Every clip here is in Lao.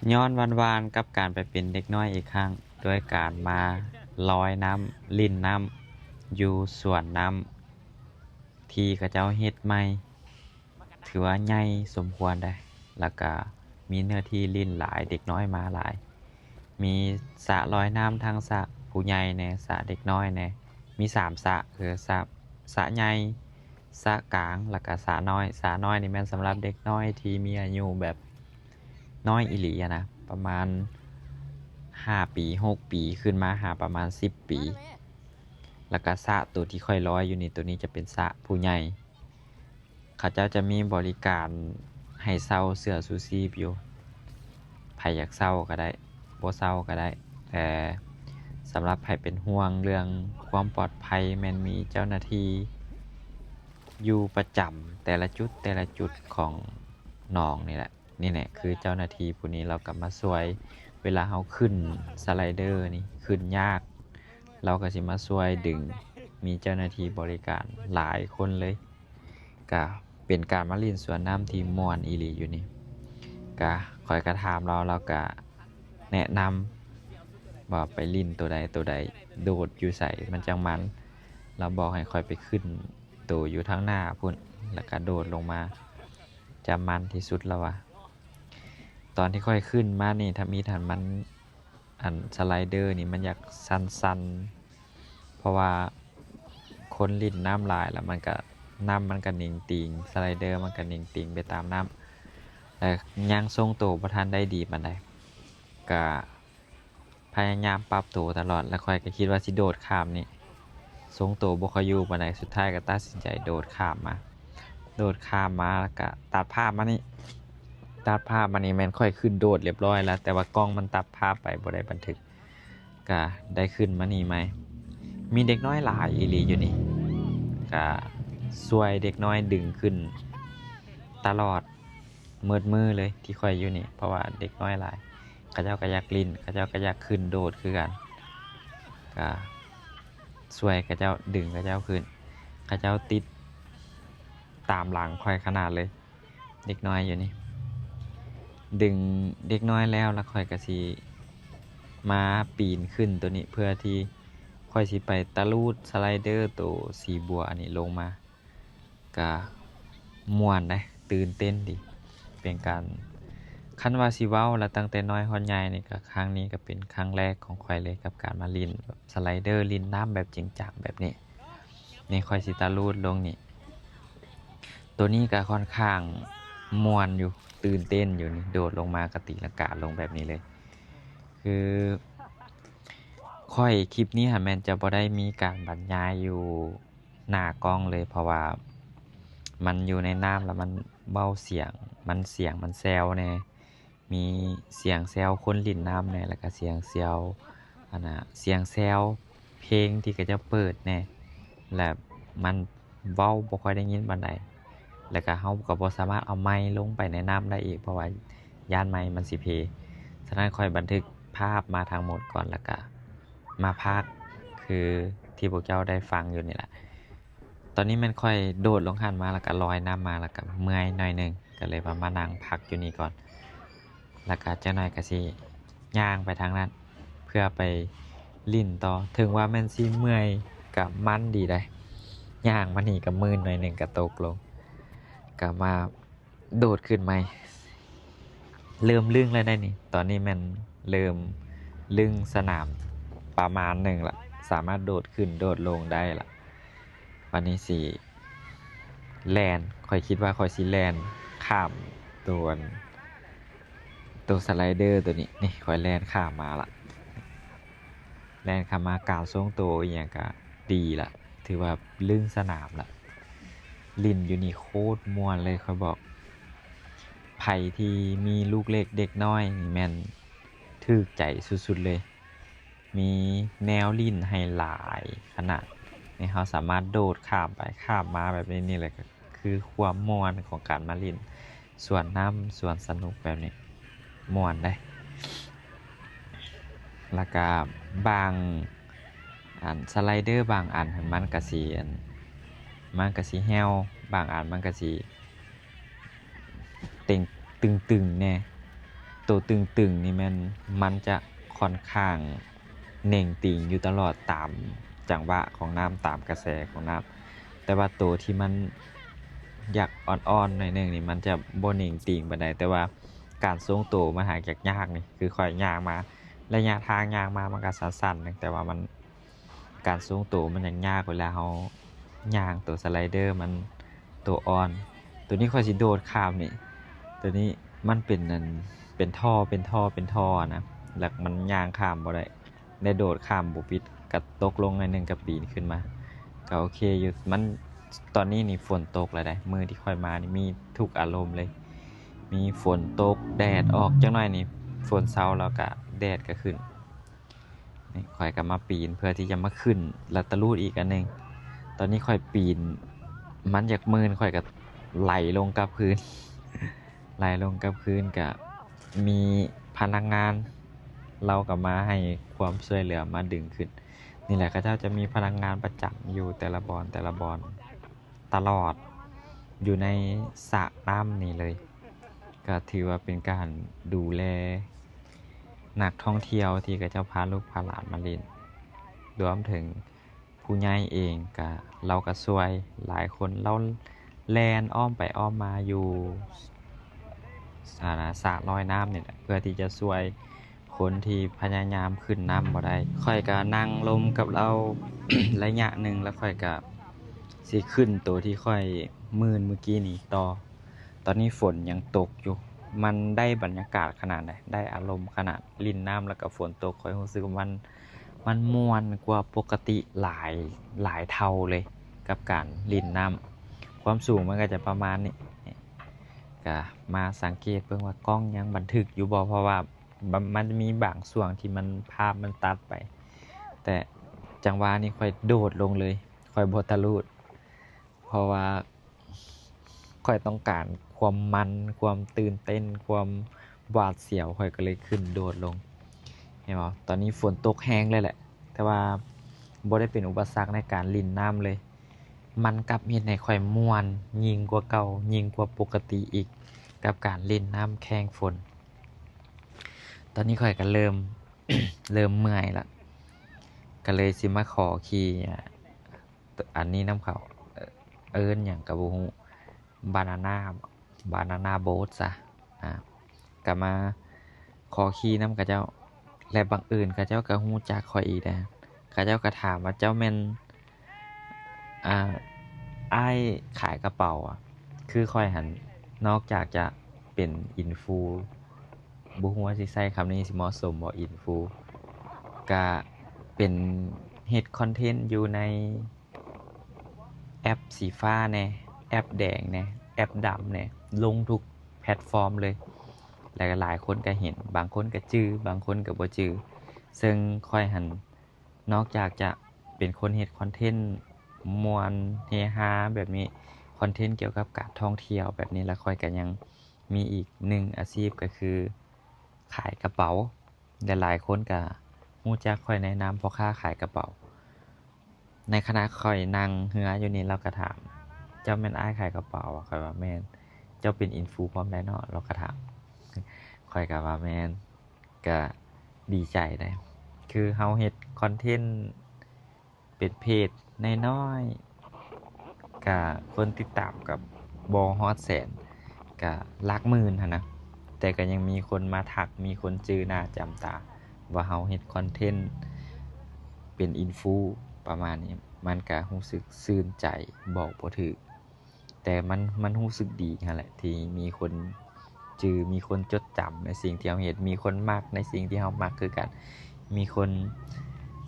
ຍ້ອນຫວານໆກັບການໄປເປັນເດັກນ້ອຍອີກຄັ້ງ ດ້ວຍການມາລອຍນ້ຳ, ຫຼິ້ນນ້ຳ ຢູ່ສວນນ້ຳທີ່ເຂົາເຈົ້າເຮັດໃໝ່. ຖືວ່າໃຫຍ່ສົມຄວນໄດ໋ ແລ້ວກະມີເນື້ອທີ່ຫຼິ້ນຫຼາຍ, ເດັກນ້ອຍມາຫຼາຍ. ມີສະລອຍນ້ຳທັງສະຜູ້ໃຫຍ່ແດ່, ສະເດັກນ້ອຍແດ່. ມີສາມສະ ຄືສະ, ສະໃຫຍ່, ສະກາງ ແລ້ວກະສະນ້ອຍ. ສະນ້ອຍນີ້ແມ່ນສຳລັບເດັກນ້ອຍທີ່ມີອາຍຸແບບນ້ອຍອີ່ຫຼີຫັ້ນນະ, ປະມານຫ້າປີ ຫົກປີ ຂຶ້ນມາຫາປະມານສິບປີ. ແລ້ວກະສະໂຕທີ່ຂ້ອຍລອຍຢູ່ນີ້, ໂຕນີ້ຈະເປັນສະຜູ້ໃຫຍ່. ເຂົາເຈົ້າຈະມີບໍລິການໃຫ້ເຊົ່າເສື້ອຊູຊີບຢູ່. ໃຜຢາກເຊົ່າກໍໄດ້, ບໍ່ເຊົ່າກໍໄດ້. ແຕ່ສຳລັບໃຜເປັນຫ່ວງເລື່ອງຄວາມປອດໄພ, ແມ່ນມີເຈົ້າໜ້າທີ່ຢູ່ປະຈຳແຕ່ລະຈຸດ, ແຕ່ລະຈຸດຂອງໜອງນີ້ແຫຼະ. ນີ້ແຫຼະ ຄືເຈົ້າໜ້າທີ່ຜູ້ນີ້ ລາວກໍມາຊ່ວຍ ເວລາເຮົາຂຶ້ນສະໄລເດີນີ້ ຂຶ້ນຍາກ ລາວກໍຊິມາຊ່ວຍດຶງ. ມີເຈົ້າໜ້າທີ່ບໍລິການຫຼາຍຄົນເລີຍ. ກະເປັນການມາຫຼິ້ນສວນນ້ຳທີ່ມ່ວນອີ່ຫຼີຢູ່ນີ້. ກະຂ້ອຍກະຖາມລາວ, ລາວກະແນະນຳວ່າໄປຫຼິ້ນໂຕໃດໂຕໃດ, ໂດດຢູ່ໃສມັນຈັ່ງມັນ. ລາວບອກໃຫ້ຂ້ອຍໄປຂຶ້ນໂຕຢູ່ທາງໜ້າພຸ້ນ ແລ້ວກະໂດດລົງມາຈະມັນທີ່ສຸດ, ລາວວ່າ. ຕອນທີ່ຂ້ອຍຂຶ້ນມານີ້ ທຳອິດຫັ້ນມັນ ອັນສະໄລເດີນີ້ມັນຢາກສັ່ນໆ ເພາະວ່າຄົນຫຼິ້ນນ້ຳຫຼາຍ ແລ້ວມັນກະ ນ້ຳມັນກະໜິງຕີງ, ສະໄລເດີມັນກະໜິງຕີງໄປຕາມນ້ຳ ແລະ ຍັງຊົງໂຕບໍ່ທັນໄດ້ດີປານໃດ. ກະພະຍາຍາມປັບໂຕຕະຫຼອດ ແລະ ຂ້ອຍກະຄິດວ່າຊິໂດດຂ້າມນີ້, ຊົງໂຕບໍ່ຄ່ອຍຢູ່ປານໃດ. ສຸດທ້າຍກະຕັດສິນໃຈໂດດຂ້າມມາ. ໂດດຂ້າມມາ ແລ້ວກະຕັດພາບມານີ້, ຕັດພາບມານີ້ແມ່ນຂ້ອຍຂຶ້ນໂດດລຽບຮ້ອຍແລ້ວ, ແຕ່ວ່າກ້ອງມັນຕັດພາບໄປ ບໍ່ໄດ້ບັນທຶກ. ກະໄດ້ຂຶ້ນມານີ້ໃໝ່. ມີເດັກນ້ອຍຫຼາຍອີ່ຫຼີຢູ່ນີ້, ກະຊ່ວຍເດັກນ້ອຍດຶງຂຶ້ນຕະຫຼອດ ໝົດມື້ເລີຍທີ່ຂ້ອຍຢູ່ນີ້, ເພາະວ່າເດັກນ້ອຍຫຼາຍ. ເຂົາເຈົ້າກໍຢາກຫຼິ້ນ, ເຂົາເຈົ້າກໍຢາກຂຶ້ນໂດດຄືກັນ, ກະຊ່ວຍເຂົາເຈົ້າດຶງເຂົາເຈົ້າຂຶ້ນ. ເຂົາເຈົ້າຕິດຕາມຫຼັງຂ້ອຍຂະໜາດເລີຍ, ເດັກນ້ອຍຢູ່ນີ້. ດຶງເດັກນ້ອຍແລ້ວ ແລ້ວຂ້ອຍກໍຊິມາປີນຂຶ້ນໂຕນີ້ ເພື່ອທີ່ຂ້ອຍຊິໄປຕະລູດສະໄລເດີໂຕສີບົວອັນນີ້ລົງມາ. ກະມ່ວນເດ້, ຕື່ນເຕັ້ນດີ. ເປັນການ, ຄັນວ່າຊິເວົ້າລະຕັ້ງແຕ່ນ້ອຍຮອດໃຫຍ່ນີ້ ກະຄັ້ງນີ້ກະເປັນຄັ້ງແລກຂອງຂ້ອຍເລີຍ ກັບການມາຫຼິ້ນແບບສະໄລເດີ, ຫຼິ້ນນ້ຳແບບຈິງຈັງແບບນີ້. ນີ້ຂ້ອຍຊິຕະລູດລົງນີ້. ໂຕນີ້ກະຄ່ອນຂ້າງມ່ວນຢູ່, ຕື່ນເຕັ້ນຢູ່ນີ້, ໂດດລົງມາກະຕີລັງກາລົງແບບນີ້ເລີຍ. ຄືຂ້ອຍ ຄລິບນີ້ຫັ້ນແມ່ນຈະບໍ່ໄດ້ມີການບັນຍາຍຢູ່ ໜ້າກ້ອງເລີຍ ເພາະວ່າມັນຢູ່ໃນນ້ຳ ແລ້ວມັນເວົ້າສຽງ ມັນສຽງມັນແຊວແດ່, ມີສຽງແຊວຄົນຫຼິ້ນນ້ຳແດ່ ແລ້ວກະສຽງແຊວ ອັນນ່າ ສຽງແຊວເພງທີ່ເຂົາເຈົ້າເປີດແດ່ ແລະ ມັນເວົ້າບໍ່ຄ່ອຍໄດ້ຍິນປານໃດ. ແລ້ວກະເຮົາກໍບໍ່ສາມາດເອົາໄມລົງໄປໃນນ້ຳໄດ້ອີກ ເພາະວ່າຢ້ານໄມມັນຊິເພ. ສະນັ້ນຂ້ອຍບັນທຶກພາບມາທັງໝົດກ່ອນ ແລ້ວກະ ມາພາກຄືທີ່ພວກເຈົ້າໄດ້ຟັງຢູ່ນີ້ແຫຼະ. ຕອນນີ້ແມ່ນຂ້ອຍໂດດລົງຫັ້ນມາ ແລ້ວກະລອຍນ້ຳມາ ແລ້ວກະເມື່ອຍໜ້ອຍໜຶ່ງ ກະເລີຍວ່າມານັ່ງພັກຢູ່ນີ້ກ່ອນ ແລ້ວກະຈັກໜ້ອຍກະຊິຍ່າງໄປທາງນັ້ນ ເພື່ອໄປຫຼິ້ນຕໍ່. ເຖິງວ່າແມ່ນຊິເມື່ອຍ ກະມັນດີໃດ໋, ຍ່າງມານີ້ກະມື່ນໜ້ອຍໜຶ່ງ ກະຕົກລົງ ກະມາ ໂດດຂຶ້ນໃໝ່. ເລີ່ມລຶ້ງແລ້ວໄດ໋ນີ້, ຕອນນີ້ແມ່ນເລີ່ມລຶ້ງສະໜາມປະມານໜຶ່ງລະ, ສາມາດໂດດຂຶ້ນໂດດລົງໄດ້ລະ. ບາດນີ້ຊິແລ່ນ, ຂ້ອຍຄິດວ່າຂ້ອຍຊິແລ່ນຂ້າມໂຕ ໂຕສະໄລເດີໂຕນີ້. ນີ້ ຂ້ອຍແລ່ນຂ້າມມາລະ, ແລ່ນຂ້າມມາ. ການຊົງໂຕອີ່ຫຍັງກະດີລະ. ຖືວ່າລຶ້ງສະໜາມລະ, ຫຼິ້ນຢູ່ນີ້ໂຄດມ່ວນເລີຍ ຂ້ອຍບອກ. ໃຜທີ່ມີລູກເລັກເດັກນ້ອຍນີ້ແມ່ນຖືກໃຈສຸດໆເລີຍ, ມີແນວຫຼິ້ນໃຫ້ຫຼາຍຂະໜາດ. ນີ້ເຮົາສາມາດໂດດຂ້າມໄປຂ້າມມາແບບນີ້ ນີ້ແຫຼະ ກະຄືຄວາມມ່ວນຂອງການມາຫຼິ້ນ ສວນນ້ຳສວນສະໜຸກແບບນີ້ ມ່ວນເດ້. ແລ້ວກະບາງອັນສະໄລເດີບາງອັນຫັ້ນ ມັນກະຊິ ອັນ ມັນກະຊິແຫ້ວ, ບາງອັນມັນກະຊິເຕັງ ຕຶງໆແດ່. ໂຕຕຶງໆນີ້ແມ່ນມັນຈະຂ້ອນຂ້າງເໜັງຕີງຢູ່ຕະຫຼອດຕາມຈັງຫວະຂອງນ້ຳ ຕາມກະແສຂອງນ້ຳ, ແຕ່ວ່າໂຕທີ່ມັນຢາກອ່ອນໆໜ້ອຍໜຶ່ງນີ້ ມັນຈະບໍ່ເໜັງຕີງປານໃດ, ແຕ່ວ່າການຊົງໂຕມັນຫາກຍາກໆນີ້ ຄືຂ້ອຍຍ່າງມາ ໄລຍະທາງຍ່າງມາມັນກໍສັ້ນໆໜຶ່ງ ແຕ່ວ່າມັນ ການຊົງໂຕມັນຍັງຍາກ ເວລາເຮົາຍ່າງໂຕສະໄລເດີມັນໂຕອ່ອນ. ໂຕນີ້ຂ້ອຍຊິໂດດຂ້າມນີ້ ໂຕນີ້ມັນເປັນອັນ ເປັນທໍ່ ເປັນທໍ່ ເປັນທໍ່ນະ ແລ້ວມັນຍ່າງຂ້າມບໍ່ໄດ້ ໄດ້ໂດດຂ້າມບໍ່ປິດ ກະຕົກລົງໜ້ອຍໜຶ່ງ ກະປີນຂຶ້ນມາ ກະໂອເຄຢູ່. ມັນ ຕອນນີ້ນີ້ຝົນຕົກແລ້ວໃດ໋ ມື້ທີ່ຂ້ອຍມານີ້ມີທຸກອາລົມເລີຍ ມີຝົນຕົກ ແດດອອກ ຈັກໜ້ອຍນີ້ຝົນເຊົາ ແລ້ວກະແດດກະຂຶ້ນ. ນີ້ຂ້ອຍກໍມາປີນເພື່ອທີ່ຈະມາຂຶ້ນລະຕະລູດອີກອັນໜຶ່ງ. ຕອນນີ້ຂ້ອຍປີນ ມັນຢາກມື່ນ ຂ້ອຍກໍໄຫຼລົງກັບຄືນ ໄຫຼລົງກັບຄືນ. ກໍມີພະນັກງານ ລາວກໍມາໃຫ້ຄວາມຊ່ວຍເຫຼືອ ມາດຶງຂຶ້ນ. ນີ້ແຫຼະ ເຂົາເຈົ້າຈະມີພະນັກງານປະຈຳຢູ່ແຕ່ລະບ່ອນ ແຕ່ລະບ່ອນ ຕະຫຼອດຢູ່ໃນສະນ້ຳນີ້ເລີຍ. ກໍຖືວ່າເປັນການດູແລນັກທ່ອງທ່ຽວທີ່ເຂົາເຈົ້າພາລູກພາຫຼານມາຫຼິ້ນ, ລວມເຖິງຜູ້ໃຫຍ່ເອງກະ ລາວກະຊ່ວຍຫຼາຍຄົນ. ລາວແລ່ນອ້ອມໄປອ້ອມມາຢູ່ ສະ ສະລອຍນ້ຳນີ້ແຫຼະ ເພື່ອທີ່ຈະຊ່ວຍ ຄົນທີ່ພະຍາຍາມຂຶ້ນນ້ຳບໍ່ໄດ້. ຂ້ອຍກະນັ່ງລົມກັບລາວໄລຍະໜຶ່ງ ແລ້ວຂ້ອຍກະຊິຂຶ້ນໂຕທີ່ຂ້ອຍມື່ນມື້ກີ້ນີ້ຕໍ່. ຕອນນີ້ຝົນຍັງຕົກຢູ່ ມັນໄດ້ບັນຍາກາດຂະໜາດໃດ ໄດ້ອາລົມຂະໜາດ ຫຼິ້ນນ້ຳແລ້ວກະຝົນຕົກ ຂ້ອຍຮູ້ສຶກວ່າມັນ ມັນມ່ວນກວ່າປົກກະຕິຫຼາຍ ຫຼາຍເທົ່າເລີຍ ກັບການຫຼິ້ນນ້ຳ. ຄວາມສູງມັນກະຈະປະມານນີ້ ກະມາສັງເກດເບິ່ງວ່າກ້ອງຍັງບັນທຶກຢູ່ບໍ່ ເພາະວ່າ ບ- ມັນຈະມີບາງຊ່ວງທີ່ມັນ ພາບມັນຕັດໄປ, ແຕ່ຈັງຫວະນີ້ຂ້ອຍໂດດລົງເລີຍ ຂ້ອຍບໍ່ຕະລູດ ເພາະວ່າຂ້ອຍຕ້ອງການຄວາມມັນ ຄວາມຕື່ນເຕັ້ນ ຄວາມຫວາດສຽວ ຂ້ອຍກໍເລີຍຂຶ້ນໂດດລົງ. ເຫັນບໍ່? ຕອນນີ້ຝົນຕົກແຮງເລີຍແຫຼະ ແຕ່ວ່າບໍ່ໄດ້ເປັນອຸປະສັກໃນການຫຼິ້ນນ້ຳເລີຍ. ມັນກັບເຮັດໃຫ້ຂ້ອຍມ່ວນຍິ່ງກວ່າເກົ່າ ຍິ່ງກວ່າປົກກະຕິອີກ ກັບການຫຼິ້ນນ້ຳແຂ່ງຝົນ. ຕອນນີ້ຂ້ອຍກໍເລີ່ມ ເລີ່ມເມື່ອຍລະ ກໍເລີຍຊິມາຂໍຂີ່ ອາ ອັນນີ້ນຳເຂົາ ເອີ້ນຫຍັງກໍບໍ່ຮູ້ ບານານາ ບານານາໂບດຊະ ອາ ກໍມາຂໍຂີ່ນຳເຂົາເຈົ້າ ແລະ ບັງເອີນເຂົາເຈົ້າກໍຮູ້ຈັກຂ້ອຍອີກນະ. ເຂົາເຈົ້າກໍຖາມວ່າ ເຈົ້າແມ່ນ ອາ ອ້າຍຂາຍກະເປົາ ອາ ຄືຂ້ອຍຫັ້ນ ນອກຈາກຈະເປັນອິນຟູ ບໍ່ຮູ້ວ່າຊິໃຊ້ຄຳນີ້ຊິເໝາະສົມບໍ່ ອິນຟູ ກະເປັນເຮັດຄອນເທັນຢູ່ໃນ ແອັບສີຟ້າແດ່ ແອັບແດງແດ່ ແອັບດຳແດ່ ລົງທຸກແພລດຟອມເລີຍ ແລ້ວກໍຫຼາຍຄົນກໍເຫັນ ບາງຄົນກໍຈື່ ບາງຄົນກໍບໍ່ຈື່. ເຊິ່ງຂ້ອຍຫັ້ນ ນອກຈາກຈະເປັນຄົນເຮັດຄອນເທັນມ່ວນເຮຮາແບບນີ້ ຄອນເທັນກ່ຽວກັບການທ່ອງທ່ຽວແບບນີ້ ແລ້ວຂ້ອຍກໍຍັງມີອີກໜຶ່ງອາຊີບ ກໍຄືຂາຍກະເປົາ ຫຼາຍໆຄົນກໍຮູ້ຈັກຂ້ອຍໃນນາມພໍ່ຄ້າຂາຍກະເປົາ. ໃນຂະນະຂ້ອຍນັ່ງເຮືອຢູ່ນີ້ ລາວກໍຖາມ ເຈົ້າແມ່ນອ້າຍຂາຍກະເປົາຫວາ? ຂ້ອຍວ່າແມ່ນ. ເຈົ້າເປັນອິນຟູພ້ອມໄດ໋ເນາະ? ລາວກໍຖາມ. ຂ້ອຍກໍວ່າແມ່ນ. ກະດີໃຈໄດ໋ ຄືເຮົາເຮັດຄອນເທັນເປັນເພຈນ້ອຍໆ ກະຄົນຕິດຕາມກະບໍ່ຮອດແສນ ກະຫຼັກໝື່ນຫັ້ນນະ ແຕ່ກະຍັງມີຄົນມາທັກ ມີຄົນຈື່ໜ້າຈຳຕາວ່າເຮົາເຮັດຄອນເທັນເປັນອິນຟູປະມານນີ້ ມັນກະຮູ້ສຶກຊື່ນໃຈບອກບໍ່ຖືກ. ແຕ່ມັນ ມັນຮູ້ສຶກດີຫັ້ນແຫຼະ ທີ່ມີຄົນຈື່ ມີຄົນຈົດຈຳໃນສິ່ງທີ່ເຮົາເຮັດ ມີຄົນມັກໃນສິ່ງທີ່ເຮົາມັກຄືກັນ ມີຄົນ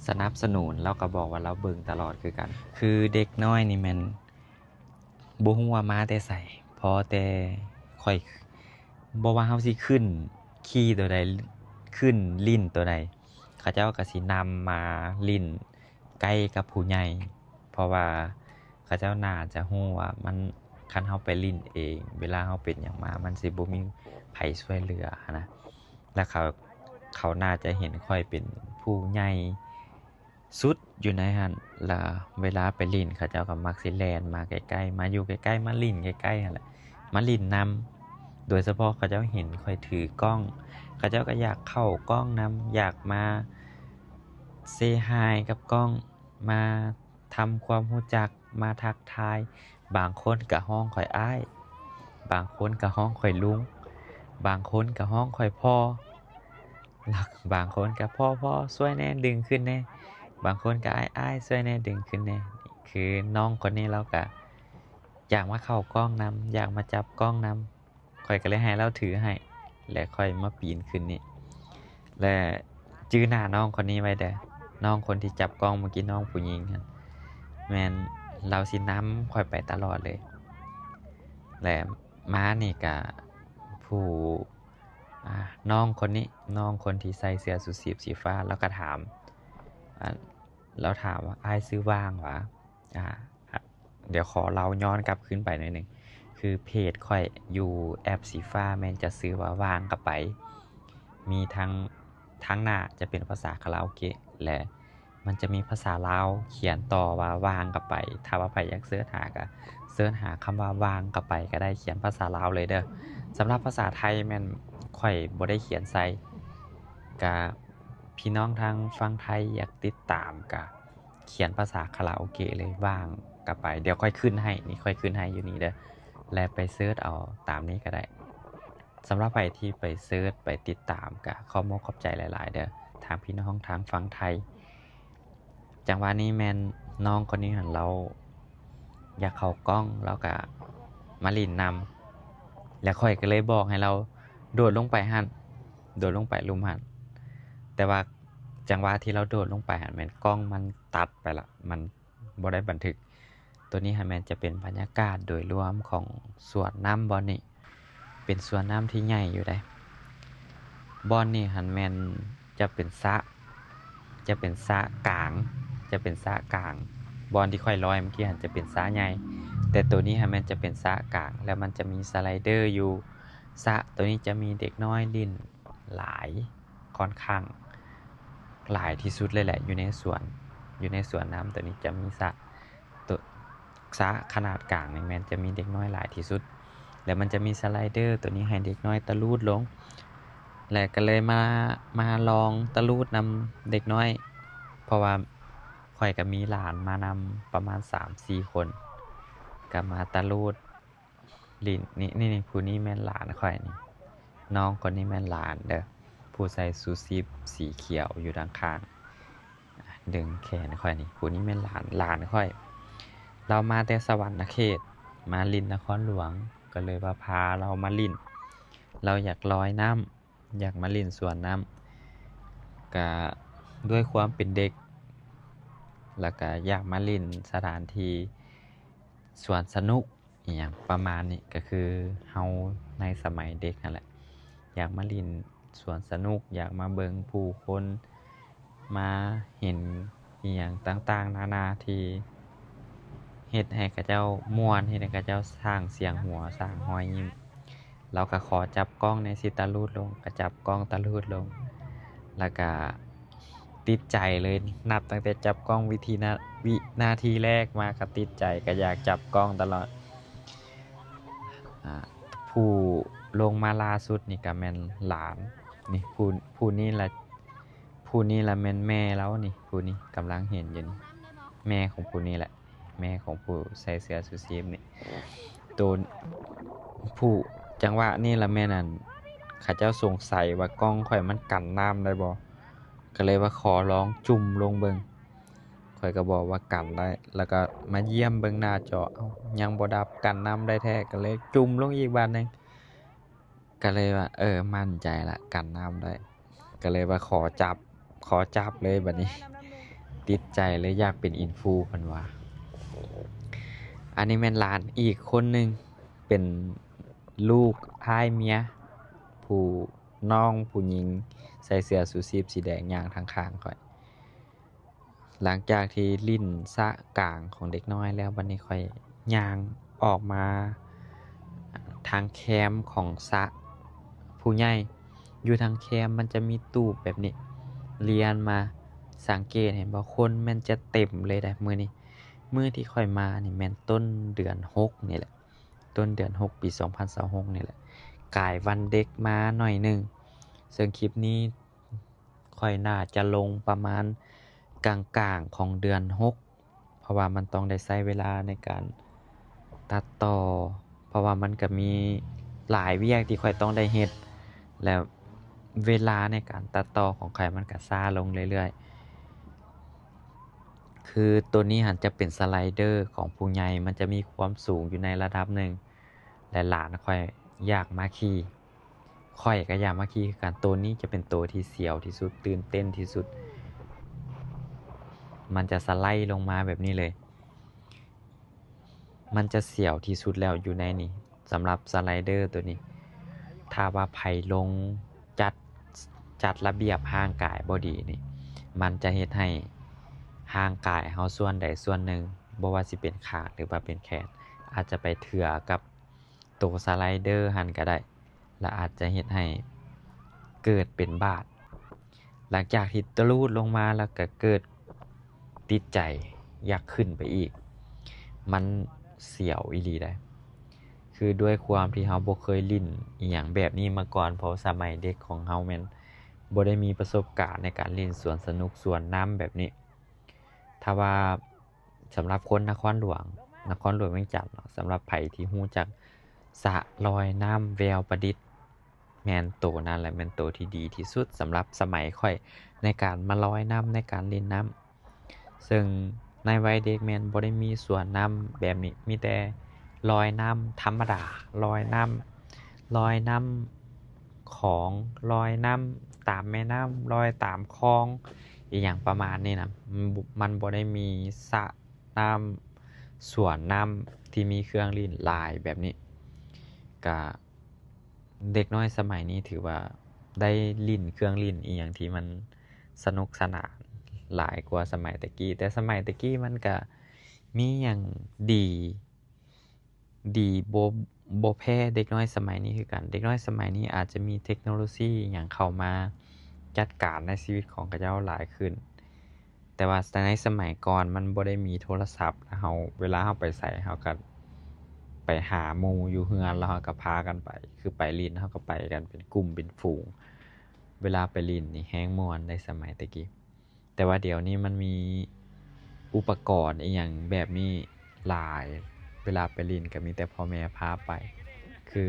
ສະໜັບສະໜູນ ລາວກໍບອກວ່າລາວເບິ່ງຕະຫຼອດຄືກັນ. ຄືເດັກນ້ອຍນີ້ແມ່ນບໍ່ຮູ້ວ່າມາແຕ່ໃສ ພໍແຕ່ຂ້ອຍ ບໍ່ວ່າເຮົາຊິຂຶ້ນຂີ່ໂຕໃດ ຂຶ້ນຫຼິ້ນໂຕໃດ ເຂົາເຈົ້າກໍຊິນຳມາຫຼິ້ນໃກ້ກັບຜູ້ໃຫຍ່ ເພາະວ່າ ເຂົາເຈົ້າໜ້າຈະຮູ້ວ່າມັນ ຄັນເຮົາໄປຫຼິ້ນເອງ ເວລາເຮົາເປັນຫຍັງມາ ມັນຊິບໍ່ມີໃຜຊ່ວຍເຫຼືອຫັ້ນນະ ແລະ ເຂົາ ເຂົາໜ້າຈະເຫັນຂ້ອຍເປັນຜູ້ໃຫຍ່ສຸດຢູ່ໃນຫັ້ນ ລະເວລາໄປຫຼິ້ນ ເຂົາເຈົ້າກໍມັກຊິແລ່ນມາໃກ້ໆ ມາຢູ່ໃກ້ໆ ມາຫຼິ້ນໃກ້ໆຫັ້ນແຫຼະ ມາຫຼິ້ນນຳ ໂດຍສະເພາະເຂົາເຈົ້າເຫັນຂ້ອຍຖືກ້ອງ ຂະເຈົ້າກໍຢາກເຂົ້າກ້ອງນຳ, ຢາກມາເຊຮາຍກັບກ້ອງ, ມາທຳຄວາມຮູ້ຈັກ, ມາທັກທາຍ. ບາງຄົນກໍຮ້ອງຂ້ອຍອ້າຍ, ບາງຄົນກໍຮ້ອງຂ້ອຍລຸງ, ບາງຄົນກໍຮ້ອງຂ້ອຍພໍ່, ແລ້ວບາງຄົນກໍ ພໍ່ ພໍ່ ຊ່ວຍແດ່ ດຶງຂຶ້ນແດ່, ບາງຄົນກໍ ອ້າຍ ອ້າຍ ຊ່ວຍແດ່ ດຶງຂຶ້ນແດ່. ຄືນ້ອງຄົນນີ້ລາວກໍຢາກມາເຂົ້າກ້ອງນຳ, ຢາກມາຈັບກ້ອງນຳ. ຂ້ອຍກໍເລີຍໃຫ້ລາວຖືໃຫ້ ແລະ ຂ້ອຍມາປີນຂຶ້ນນີ້ ແລະ ຈື່ໜ້ານ້ອງຄົນນີ້ໄວ້ເດີ້, ນ້ອງຄົນທີ່ຈັບກ້ອງເມື່ອກີ້, ນ້ອງຜູ້ຍິງຫັ້ນ ແມ່ນລາວຊິນຳຂ້ອຍໄປຕະຫຼອດເລີຍ. ແລະ ມານີ້ກະຜູ້ ອາ ນ້ອງຄົນນີ້, ນ້ອງຄົນທີ່ໃສ່ເສື້ອຊູຊີບສີຟ້າ, ລາວກະຖາມ ອາ ລາວຖາມວ່າ ອ້າຍຊື່ຫວ່າງຫວາ? ອາ ດຽວຂໍເລົ່າຍ້ອນກັບຄືນໄປໜ້ອຍໜຶ່ງ. ຄືເພຈຂ້ອຍຢູ່ແອັບສີຟ້າແມ່ນຈະຊື່ວ່າຫວ່າງກະໄປ, ມີທັງ ທາງໜ້າຈະເປັນພາສາຄາຣາໂອເກະ ແລະ ມັນຈະມີພາສາລາວຂຽນຕໍ່ວ່າຫວ່າງກະໄປ. ຖ້າວ່າໃຜຢາກເສີດຫາກະເສີດຫາຄຳວ່າຫວ່າງກະໄປກະໄດ້, ຂຽນພາສາລາວເລີຍເດີ້. ສຳລັບພາສາໄທແມ່ນຂ້ອຍບໍ່ໄດ້ຂຽນໃສ່. ກະພີ່ນ້ອງທາງຝັ່ງໄທຢາກຕິດຕາມກະ ຂຽນພາສາຄາຣາໂອເກະເລີຍ, ຫວ່າງກະໄປ. ດຽວຂ້ອຍຂຶ້ນໃຫ້, ນີ້ຂ້ອຍຂຶ້ນໃຫ້ຢູ່ນີ້ເດີ້ ແລະ ໄປເສີດເອົາຕາມນີ້ກະໄດ້. ສຳລັບໃຜທີ່ໄປເສີດໄປຕິດຕາມກະຂອບມຸກຂອບໃຈຫຼາຍໆເດີ້ ທາງພີ່ນ້ອງທາງຝັ່ງໄທ. ຈັງຫວະນີ້ແມ່ນນ້ອງຄົນນີ້ຫັ້ນລາວຢາກເຂົ້າກ້ອງ, ລາວກະມາຫຼິ້ນນຳ ແລະ ຂ້ອຍກະເລີຍບອກໃຫ້ລາວໂດດລົງໄປຫັ້ນ, ໂດດລົງໄປລຸ່ມຫັ້ນ. ແຕ່ວ່າຈັງຫວະທີ່ລາວໂດດລົງໄປຫັ້ນແມ່ນກ້ອງມັນຕັດໄປລະ, ມັນ ບໍ່ໄດ້ບັນທຶກ. ໂຕນີ້ຫັ້ນແມ່ນຈະເປັນບັນຍາກາດໂດຍລວມຂອງສວນນ້ຳບ່ອນນີ້, ເປັນສວນນ້ຳທີ່ໃຫຍ່ຢູ່ໃດ໋. ບ່ອນນີ້ຫັ້ນແມ່ນຈະເປັນສະ, ຈະເປັນສະກາງ, ຈະເປັນສະກາງ. ບ່ອນທີ່ຂ້ອຍລອຍເມື່ອກີ້ຫັ້ນຈະເປັນສະໃຫຍ່, ແຕ່ໂຕນີ້ຫັ້ນແມ່ນຈະເປັນສະກາງ ແລ້ວມັນຈະມີສະໄລເດີຢູ່. ສະໂຕນີ້ຈະມີເດັກນ້ອຍຫຼິ້ນ ຫຼາຍ, ຂ້ອນຂ້າງຫຼາຍທີ່ສຸດເລີຍແຫຼະ ຢູ່ໃນສວນ, ຢູ່ໃນສວນນ້ຳໂຕນີ້ຈະມີສະ, ໂຕ ສະຂະໜາດກາງນີ້ແມ່ນຈະມີເດັກນ້ອຍຫຼາຍທີ່ສຸດ. ແລ້ວມັນຈະມີສະໄລເດີໂຕນີ້ໃຫ້ເດັກນ້ອຍຕະລູດລົງ, ແລະ ກະເລີຍມາ, ມາລອງຕະລູດນຳເດັກນ້ອຍ ເພາະວ່າຂ້ອຍກະມີຫຼານມານຳປະມານສາມສີ່ຄົນ ກະມາຕະລູດ ຫຼິ້ນ. ນີ້ ນີ້ ນີ້ ຜູ້ນີ້ແມ່ນຫຼານຂ້ອຍນີ້, ນ້ອງຄົນນີ້ແມ່ນຫຼານເດີ້ ຜູ້ໃສ່ຊູຊີບສີຂຽວຢູ່ດ້ານຂ້າງ ດຶງແຂນຂ້ອຍນີ້. ຜູ້ນີ້ແມ່ນຫຼານ, ຫຼານຂ້ອຍ ລາວມາແຕ່ສະຫວັນນະເຂດ ມາຫຼິ້ນນະຄອນຫຼວງ ກະເລີຍວ່າພາລາວມາຫຼິ້ນ. ລາວຢາກລອຍນ້ຳ, ຢາກມາຫຼິ້ນສວນນ້ຳ ກະດ້ວຍຄວາມເປັນເດັກ ແລ້ວກະຢາກມາຫຼິ້ນສະຖານທີ່ສວນສະໜຸກ ອີ່ຫຍັງປະມານນີ້ ກະຄືເຮົາໃນສະໄໝເດັກຫັ້ນແຫຼະ ຢາກມາຫຼິ້ນສວນສະໜຸກ, ຢາກມາເບິ່ງຜູ້ຄົນ, ມາເຫັນອີ່ຫຍັງຕ່າງໆນານາທີ່ເຮັດໃຫ້ເຂົາເຈົ້າມ່ວນ, ເຮັດໃຫ້ເຂົາເຈົ້າສ້າງສຽງຫົວ, ສ້າງຮອຍຍິ້ມ. ລາວກະຂໍຈັບກ້ອງແດ່ ຊິຕະລູດລົງ ກະຈັບກ້ອງຕະລູດລົງ ແລ້ວກະ ຕິດໃຈເລີຍ. ນັບຕັ້ງແຕ່ຈັບກ້ອງວິທີນາ, ວິນາທີແລກມາກະຕິດໃຈ, ກະຢາກຈັບກ້ອງຕະຫຼອດ. ອາ ຜູ້ລົງມາລ່າສຸດນີ້ກະແມ່ນຫຼານນີ້ ຜູ້ ຜູ້ນີ້ລະ ຜູ້ນີ້ລະແມ່ນແມ່ລາວນີ້ ຜູ້ນີ້ກຳລັງເຫັນຢູ່ນີ້ ແມ່ຂອງຜູ້ນີ້ແຫຼະ. ແມ່ຂອງຜູ້ໃສ່ເສື້ອຊູຊີບນີ້ ໂຕ ຜູ້ ຈັງຫວະນີ້ລະແມ່ນ ອັນ ເຂົາເຈົ້າສົງໄສວ່າກ້ອງຂ້ອຍມັນກັນນ້ຳໄດ້ບໍ່ ກະເລີຍວ່າຂໍລອງຈຸ່ມລົງເບິ່ງ. ຂ້ອຍກະບອກວ່າກັນໄດ້ ແລ້ວກະມາຢ້ຽມເບິ່ງໜ້າຈໍ ເອົ້າ ຍັງບໍ່ດັບ ກັນນ້ຳໄດ້ແທ້ ກະເລີຍຈຸ່ມລົງອີກບາດໜຶ່ງ. ກະເລີຍວ່າ ເອີ ໝັ້ນໃຈລະ ກັນນ້ຳໄດ້ ກະເລີຍວ່າຂໍຈັບ ຂໍຈັບເລີຍບາດນີ້ ຕິດໃຈເລີຍ ຢາກເປັນອິນຟູ ເພິ່ນວ່າ. ອັນນີ້ແມ່ນຫຼານອີກຄົນໜຶ່ງ ເປັນລູກອ້າຍເມຍ ຜູ້ນ້ອງຜູ້ຍິງໃສ່ເສື້ອຊູຊີບສີແດງຍ່າງທາງຂ້າງຂ້ອຍ. ຫຼັງຈາກທີ່ຫຼິ້ນສະກາງຂອງເດັກນ້ອຍແລ້ວ ບາດນີ້ຂ້ອຍຍ່າງອອກມາທາງແຄມຂອງສະຜູ້ໃຫຍ່. ຢູ່ທາງແຄມມັນຈະມີຕູບແບບນີ້ລຽນມາ, ສັງເກດເຫັນບໍ່ ຄົນແມ່ນຈະເຕັມເລີຍໃດ໋ມື້ນີ້. ມື້ທີ່ຂ້ອຍມານີ້ແມ່ນຕົ້ນເດືອນຫົກນີ້ແຫຼະ. ຕົ້ນເດືອນຫົກ ປີສອງພັນຊາວຫົກນີ້ແຫຼະ ກາຍວັນເດັກມາໜ້ອຍໜຶ່ງ. ເຊິ່ງຄລິບນີ້ຂ້ອຍໜ້າຈະລົງປະມານກາງໆຂອງເດືອນຫົກ ເພາະວ່າມັນຕ້ອງໄດ້ໃຊ້ເວລາໃນການຕັດຕໍ່ ເພາະວ່າມັນກະມີຫຼາຍວຽກທີ່ຂ້ອຍຕ້ອງໄດ້ເຮັດ ແລະ ເວລາໃນການຕັດຕໍ່ຂອງຂ້ອຍມັນກະຊ້າລົງເລື້ອຍໆ. ຄືໂຕນີ້ຫັ້ນຈະເປັນສະໄລເດີຂອງຜູ້ໃຫຍ່ ມັນຈະມີຄວາມສູງຢູ່ໃນລະດັບໜຶ່ງ ແລະ ຫຼານຂ້ອຍຢາກມາຂີ່ ຂ້ອຍກໍຢາກມາຂີ່ຄືກັນ. ໂຕນີ້ຈະເປັນໂຕທີ່ສຽວທີ່ສຸດ ຕື່ນເຕັ້ນທີ່ສຸດ ມັນຈະສະໄລລົງມາແບບນີ້ເລີຍ. ມັນຈະສຽວທີ່ສຸດແລ້ວຢູ່ໃນນີ້ ສຳລັບສະໄລເດີໂຕນີ້. ຖ້າວ່າໃຜລົງຈັດ ຈັດລະບຽບຮ່າງກາຍບໍ່ດີນີ້ ມັນຈະເຮັດໃຫ້ຮ່າງກາຍເຮົາສ່ວນໃດສ່ວນໜຶ່ງ ບໍ່ວ່າຊິເປັນຂາ ຫຼືວ່າເປັນແຂນ ອາດຈະໄປເຖືອກັບໂຕສະໄລເດີຫັ້ນກໍໄດ້ ແລະ ອາດຈະເຮັດໃຫ້ເກີດເປັນບາດ. ຫຼັງຈາກທີ່ຕະລູດລົງມາແລ້ວກໍເກີດຕິດໃຈຢາກຂຶ້ນໄປອີກ. ມັນສຽວອີ່ຫຼີໃດ໋ ຄືດ້ວຍຄວາມທີ່ເຮົາບໍ່ເຄີຍຫຼິ້ນອີ່ຫຍັງແບບນີ້ມາກ່ອນ ເພາະສະໄໝເດັກຂອງເຮົາແມ່ນບໍ່ໄດ້ມີປະສົບການໃນການຫຼິ້ນສວນສະໜຸກສວນນ້ຳແບບນີ້. ຖ້າວ່າສຳລັບຄົນນະຄອນຫຼວງ ນະຄອນຫຼວງວຽງຈັນເນາະ ສຳລັບໃຜທີ່ຮູ້ຈັກສະລອຍນ້ຳແວວປະດິດ ແມ່ນໂຕນັ້ນແຫຼະ ແມ່ນໂຕທີ່ດີທີ່ສຸດສຳລັບສະໄໝຂ້ອຍໃນການມາລອຍນ້ຳ ໃນການຫຼິ້ນນ້ຳ. ເຊິ່ງໃນໄວເດັກແມ່ນບໍ່ໄດ້ມີສວນນ້ຳແບບນີ້ ມີແຕ່ລອຍນ້ຳທຳມະດາ ລອຍນ້ຳ ລອຍນ້ຳຂອງ ລອຍນ້ຳຕາມແມ່ນ້ຳ ລອຍຕາມຄອງ ອີ່ຫຍັງປະມານນີ້ນະ. ມັນ ມັນບໍ່ໄດ້ມີສະນ້ຳ ສວນນ້ຳທີ່ມີເຄື່ອງຫຼິ້ນຫຼາຍແບບນີ້. ກະເດັກນ້ອຍສະໄໝນີ້ຖືວ່າໄດ້ຫຼິ້ນເຄື່ອງຫຼິ້ນອີ່ຫຍັງທີ່ມັນສະໜຸກສະໜານຫຼາຍກວ່າສະໄໝແຕ່ກີ້. ແຕ່ສະໄໝແຕ່ກີ້ມັນກະມີຫຍັງດີ ດີບໍ່ ບໍ່ແພ້ເດັກນ້ອຍສະໄໝນີ້ຄືກັນ. ເດັກນ້ອຍສະໄໝນີ້ອາດຈະມີເທັກໂນໂລຊີຫຍັງເຂົ້າມາຈັດການໃນຊີວິດຂອງເຂົາເຈົ້າຫຼາຍຂຶ້ນ. ແຕ່ວ່າໃນສະໄໝກ່ອນມັນບໍ່ໄດ້ມີໂທລະສັບ ແລ້ວເຮົາ ເວລາເຮົາໄປໃສ ເຮົາກໍໄປຫາໝູ່ຢູ່ເຮືອນ ແລ້ວເຮົາກໍພາກັນໄປ ຄືໄປຫຼິ້ນ ເຮົາກໍໄປກັນເປັນກຸ່ມເປັນຝູງ. ເວລາໄປຫຼິ້ນນີ້ແຮງມ່ວນໃດ໋ ສະໄໝແຕ່ກີ້. ແຕ່ວ່າດຽວນີ້ມັນມີອຸປະກອນອີ່ຫຍັງແບບນີ້ຫຼາຍ ເວລາໄປຫຼິ້ນກໍມີແຕ່ພໍ່ແມ່ພາໄປ ຄື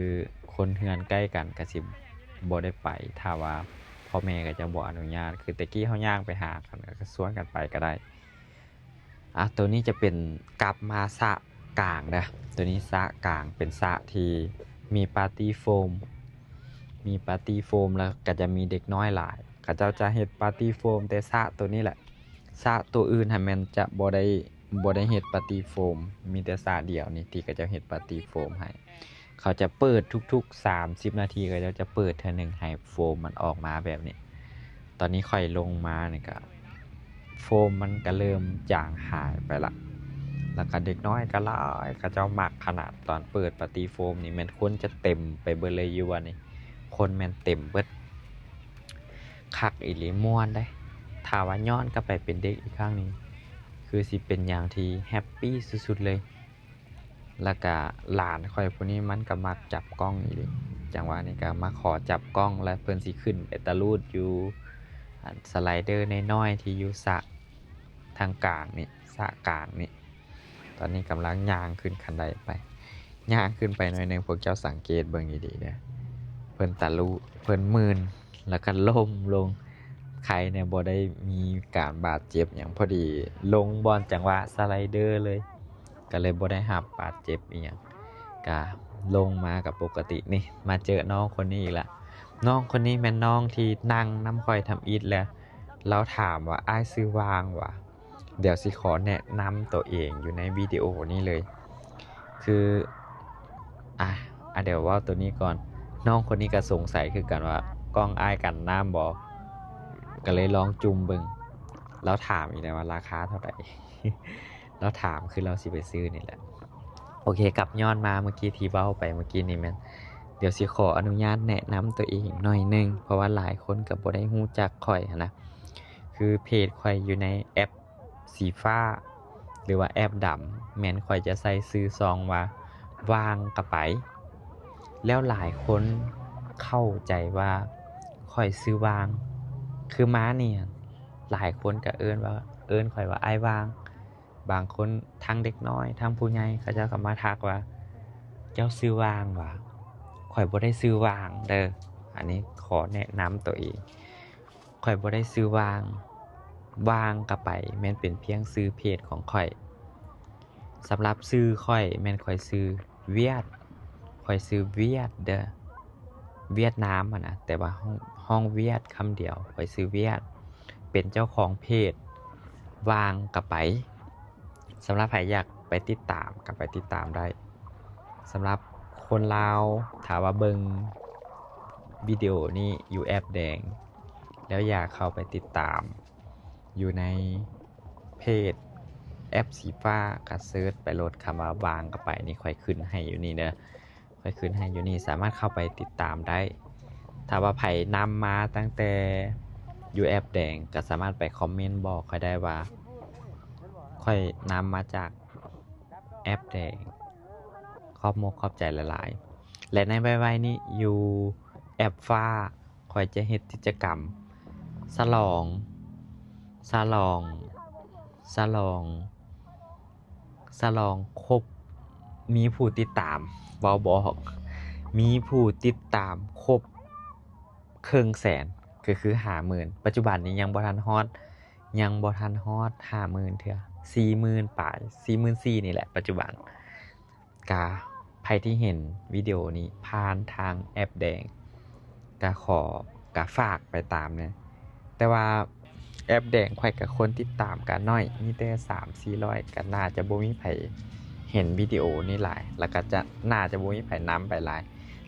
ຄົນເຮືອນໃກ້ກັນກໍຊິບໍ່ໄດ້ໄປ ຖ້າວ່າພໍ່ແມ່ເຂົາເຈົ້າບໍ່ອະນຸຍາດ. ຄືແຕ່ກີ້ເຮົາຍ່າງໄປຫາກັນ ກໍຊວນກັນໄປກໍໄດ້. ອ່ະ ໂຕນີ້ຈະເປັນ ກັບມາສະກາງເດີ້ ໂຕນີ້ສະກາງ ເປັນສະທີ່ມີປາຕີ້ໂຟມ ມີປາຕີ້ໂຟມ ແລ້ວກໍຈະມີເດັກນ້ອຍຫຼາຍ. ເຂົາເຈົ້າຈະເຮັດປາຕີ້ໂຟມແຕ່ສະໂຕນີ້ແຫຼະ ສະໂຕອື່ນຫັ້ນແມ່ນຈະບໍ່ໄດ້ ບໍ່ໄດ້ເຮັດປາຕີ້ໂຟມ ມີແຕ່ສະດຽວນີ້ທີ່ເຂົາເຈົ້າເຮັດປາຕີ້ໂຟມໃຫ້. ເຂົາຈະເປີດທຸກໆສາມສິບນາທີ ເຂົາເຈົ້າຈະເປີດເທື່ອໜຶ່ງໃຫ້ໂຟມມັນອອກມາແບບນີ້. ຕອນນີ້ຂ້ອຍລົງມານີ້ກະ ໂຟມມັນກະເລີ່ມຈາງຫາຍໄປລະ ແລ້ວກະເດັກນ້ອຍກະຫຼາຍ ເຂົາເຈົ້າມັກຂະໜາດ. ຕອນເປີດປາຕີ້ໂຟມນີ້ແມ່ນຄົນຈະເຕັມໄປເບິດເລີຍຢູ່ວ່ານີ້ ຄົນແມ່ນເຕັມເບິດ. ຄັກອີ່ຫຼີ ມ່ວນເດ້. ຖ້າວ່າຍ້ອນກັບໄປເປັນເດັກອີກຄັ້ງນີ້ ຄືຊິເປັນຫຍັງທີ່ແຮັບປີສຸດໆເລີຍ. ແລ້ວກະຫຼານຂ້ອຍຜູ້ນີ້ມັນກະມັກຈັບກ້ອງອີ່ຫຼີ ຈັງຫວະນີ້ກະມາຂໍຈັບກ້ອງ ແລ້ວເພິ່ນຊິຂຶ້ນໄປຕະລູດຢູ່ ອັນ ສະໄລເດີນ້ອຍໆທີ່ຢູ່ສະທາງກາງນີ້ ສະກາງນີ້. ຕອນນີ້ກຳລັງຍ່າງຂຶ້ນຄັນໄດໄປ ຍ່າງຂຶ້ນໄປໜ້ອຍໜຶ່ງ ພວກເຈົ້າສັງເກດເບິ່ງດີໆເດີ້ ເພິ່ນຕະລູດ ເພິ່ນມື່ນ ແລ້ວກໍລົ້ມລົງ. ໄຄແນ່ບໍ່ໄດ້ມີການບາດເຈັບຫຍັງ ພໍດີລົງບ່ອນຈັງຫວະສະໄລເດີເລີຍ ກໍເລີຍບໍ່ໄດ້ຮັບບາດເຈັບອີ່ຫຍັງ. ກະລົງມາກໍປົກກະຕິ. ນີ້ ມາເຈີນ້ອງຄົນນີ້ອີກລະ. ນ້ອງຄົນນີ້ແມ່ນນ້ອງທີ່ນັ່ງນຳຂ້ອຍທຳອິດແລ້ວ ລາວຖາມວ່າ ອ້າຍຊື່ຫວ່າງຫວາ? ດຽວຊິຂໍແນະນຳໂຕເອງຢູ່ໃນວິດີໂອນີ້ເລີຍ. ຄື ອ່ະ ອ່ະ ດຽວເວົ້າໂຕນີ້ກ່ອນ. ນ້ອງຄົນນີ້ກໍສົງໄສຄືກັນວ່າ ກ້ອງອ້າຍກັນນ້ຳບໍ່? ກໍເລີຍລອງຈຸ່ມເບິ່ງ. ລາວຖາມອີກແລ້ວວ່າລາຄາເທົ່າໃດ? ລາວຖາມຄືລາວຊິໄປຊື້ນີ້ແຫຼະ. ໂອເຄ ກັບຍ້ອນມາເມື່ອກີ້ທີ່ເວົ້າໄປເມື່ອກີ້ນີ້ແມ່ນ ດຽວຊິຂໍອະນຸຍາດແນະນຳໂຕເອງໜ້ອຍໜຶ່ງ ເພາະວ່າຫຼາຍຄົນກໍບໍ່ໄດ້ຮູ້ຈັກຂ້ອຍຫັ້ນນະ. ຄືເພຈຂ້ອຍຢູ່ໃນແອັບສີຟ້າ ຫຼືວ່າແອັບດຳ ແມ່ນຂ້ອຍຈະໃສ່ຊື່ຊ່ອງວ່າ ຫວ່າງກະໄປ. ແລ້ວຫຼາຍຄົນເຂົ້າໃຈວ່າ ຂ້ອຍຊື່ຫວ່າງ. ຄືມານີ້ ຫຼາຍຄົນກໍເອີ້ນວ່າ ເອີ້ນຂ້ອຍວ່າອ້າຍຫວ່າງ. ບາງຄົນ ທັງເດັກນ້ອຍ ທັງຜູ້ໃຫຍ່ ເຂົາເຈົ້າກໍມາທັກວ່າ ເຈົ້າຊື່ຫວ່າງຫວາ? ຂ້ອຍບໍ່ໄດ້ຊື່ຫວ່າງເດີ. ອັນນີ້ຂໍແນະນຳໂຕເອງ. ຂ້ອຍບໍ່ໄດ້ຊື່ຫວ່າງ. ຫວ່າງກະໄປ ແມ່ນເປັນພຽງຊື່ເພຈຂອງຂ້ອຍ. ສຳລັບຊື່ຂ້ອຍ ແມ່ນຂ້ອຍຊື່ຫວຽດ. ຂ້ອຍຊື່ຫວຽດເດີ. ຫວຽດນາມຫັ້ນນະ ແຕ່ວ່າຮ້ອງ ຮ້ອງຫວຽດຄຳດຽວ. ຂ້ອຍຊື່ຫວຽດ ເປັນເຈົ້າຂອງເພຈຫວ່າງກະໄປ. ສຳລັບໃຜຢາກໄປຕິດຕາມ ກໍໄປຕິດຕາມໄດ້. ສຳລັບຄົນລາວ ຖ້າວ່າເບິ່ງວິດີໂອນີ້ຢູ່ແອັບແດງ ແລ້ວຢາກເຂົ້າໄປຕິດຕາມຢູ່ໃນເພຈແອັບສີຟ້າ ກໍເສີດໄປໂລດຄຳວ່າຫວ່າງກະໄປ. ນີ້ຂ້ອຍຂຶ້ນໃຫ້ຢູ່ນີ້ເດີ. ຂ້ອຍຂຶ້ນໃຫ້ຢູ່ນີ້ ສາມາດເຂົ້າໄປຕິດຕາມໄດ້. ຖ້າວ່າໃຜນຳມາຕັ້ງແຕ່ຢູ່ແອັບແດງ ກໍສາມາດໄປຄອມເມັນບອກຂ້ອຍໄດ້ວ່າ ຂ້ອຍນຳມາຈາກແອັບແດງ. ຂອບມົກຂອບໃຈຫຼາຍໆ. ແລະ ໃນໄວໆນີ້ຢູ່ແອັບຟ້າ ຂ້ອຍຈະເຮັດກິດຈະກຳສະຫຼອງ ສະຫຼອງ ສະຫຼອງ ສະຫຼອງຄົບ ມີຜູ້ຕິດຕາມ ເວົ້າບໍ່ອອກ ມີຜູ້ຕິດຕາມຄົບເຄິ່ງແສນ ກໍຄືຫ້າໝື່ນ. ປັດຈຸບັນນີ້ຍັງບໍ່ທັນຮອດ ຍັງບໍ່ທັນຮອດຫ້າໝື່ນເທື່ອ ສີ່ໝື່ນປາຍ ສີ່ໝື່ນສີ່ນີ້ແຫຼະປັດຈຸບັນ. ກະໃຜທີ່ເຫັນວິດີໂອນີ້ຜ່ານທາງແອັບແດງ ກະຂໍ ກະຝາກໄປຕາມແດ່. ແຕ່ວ່າແອັບແດງຂ້ອຍກະຄົນຕິດຕາມກະໜ້ອຍ ມີແຕ່ສາມສີ່ຮ້ອຍ ກະໜ້າຈະບໍ່ມີໃຜເຫັນວິດີໂອນີ້ຫຼາຍ ແລ້ວກະຈະ ໜ້າຈະບໍ່ມີໃຜນຳໄປຫຼາຍ.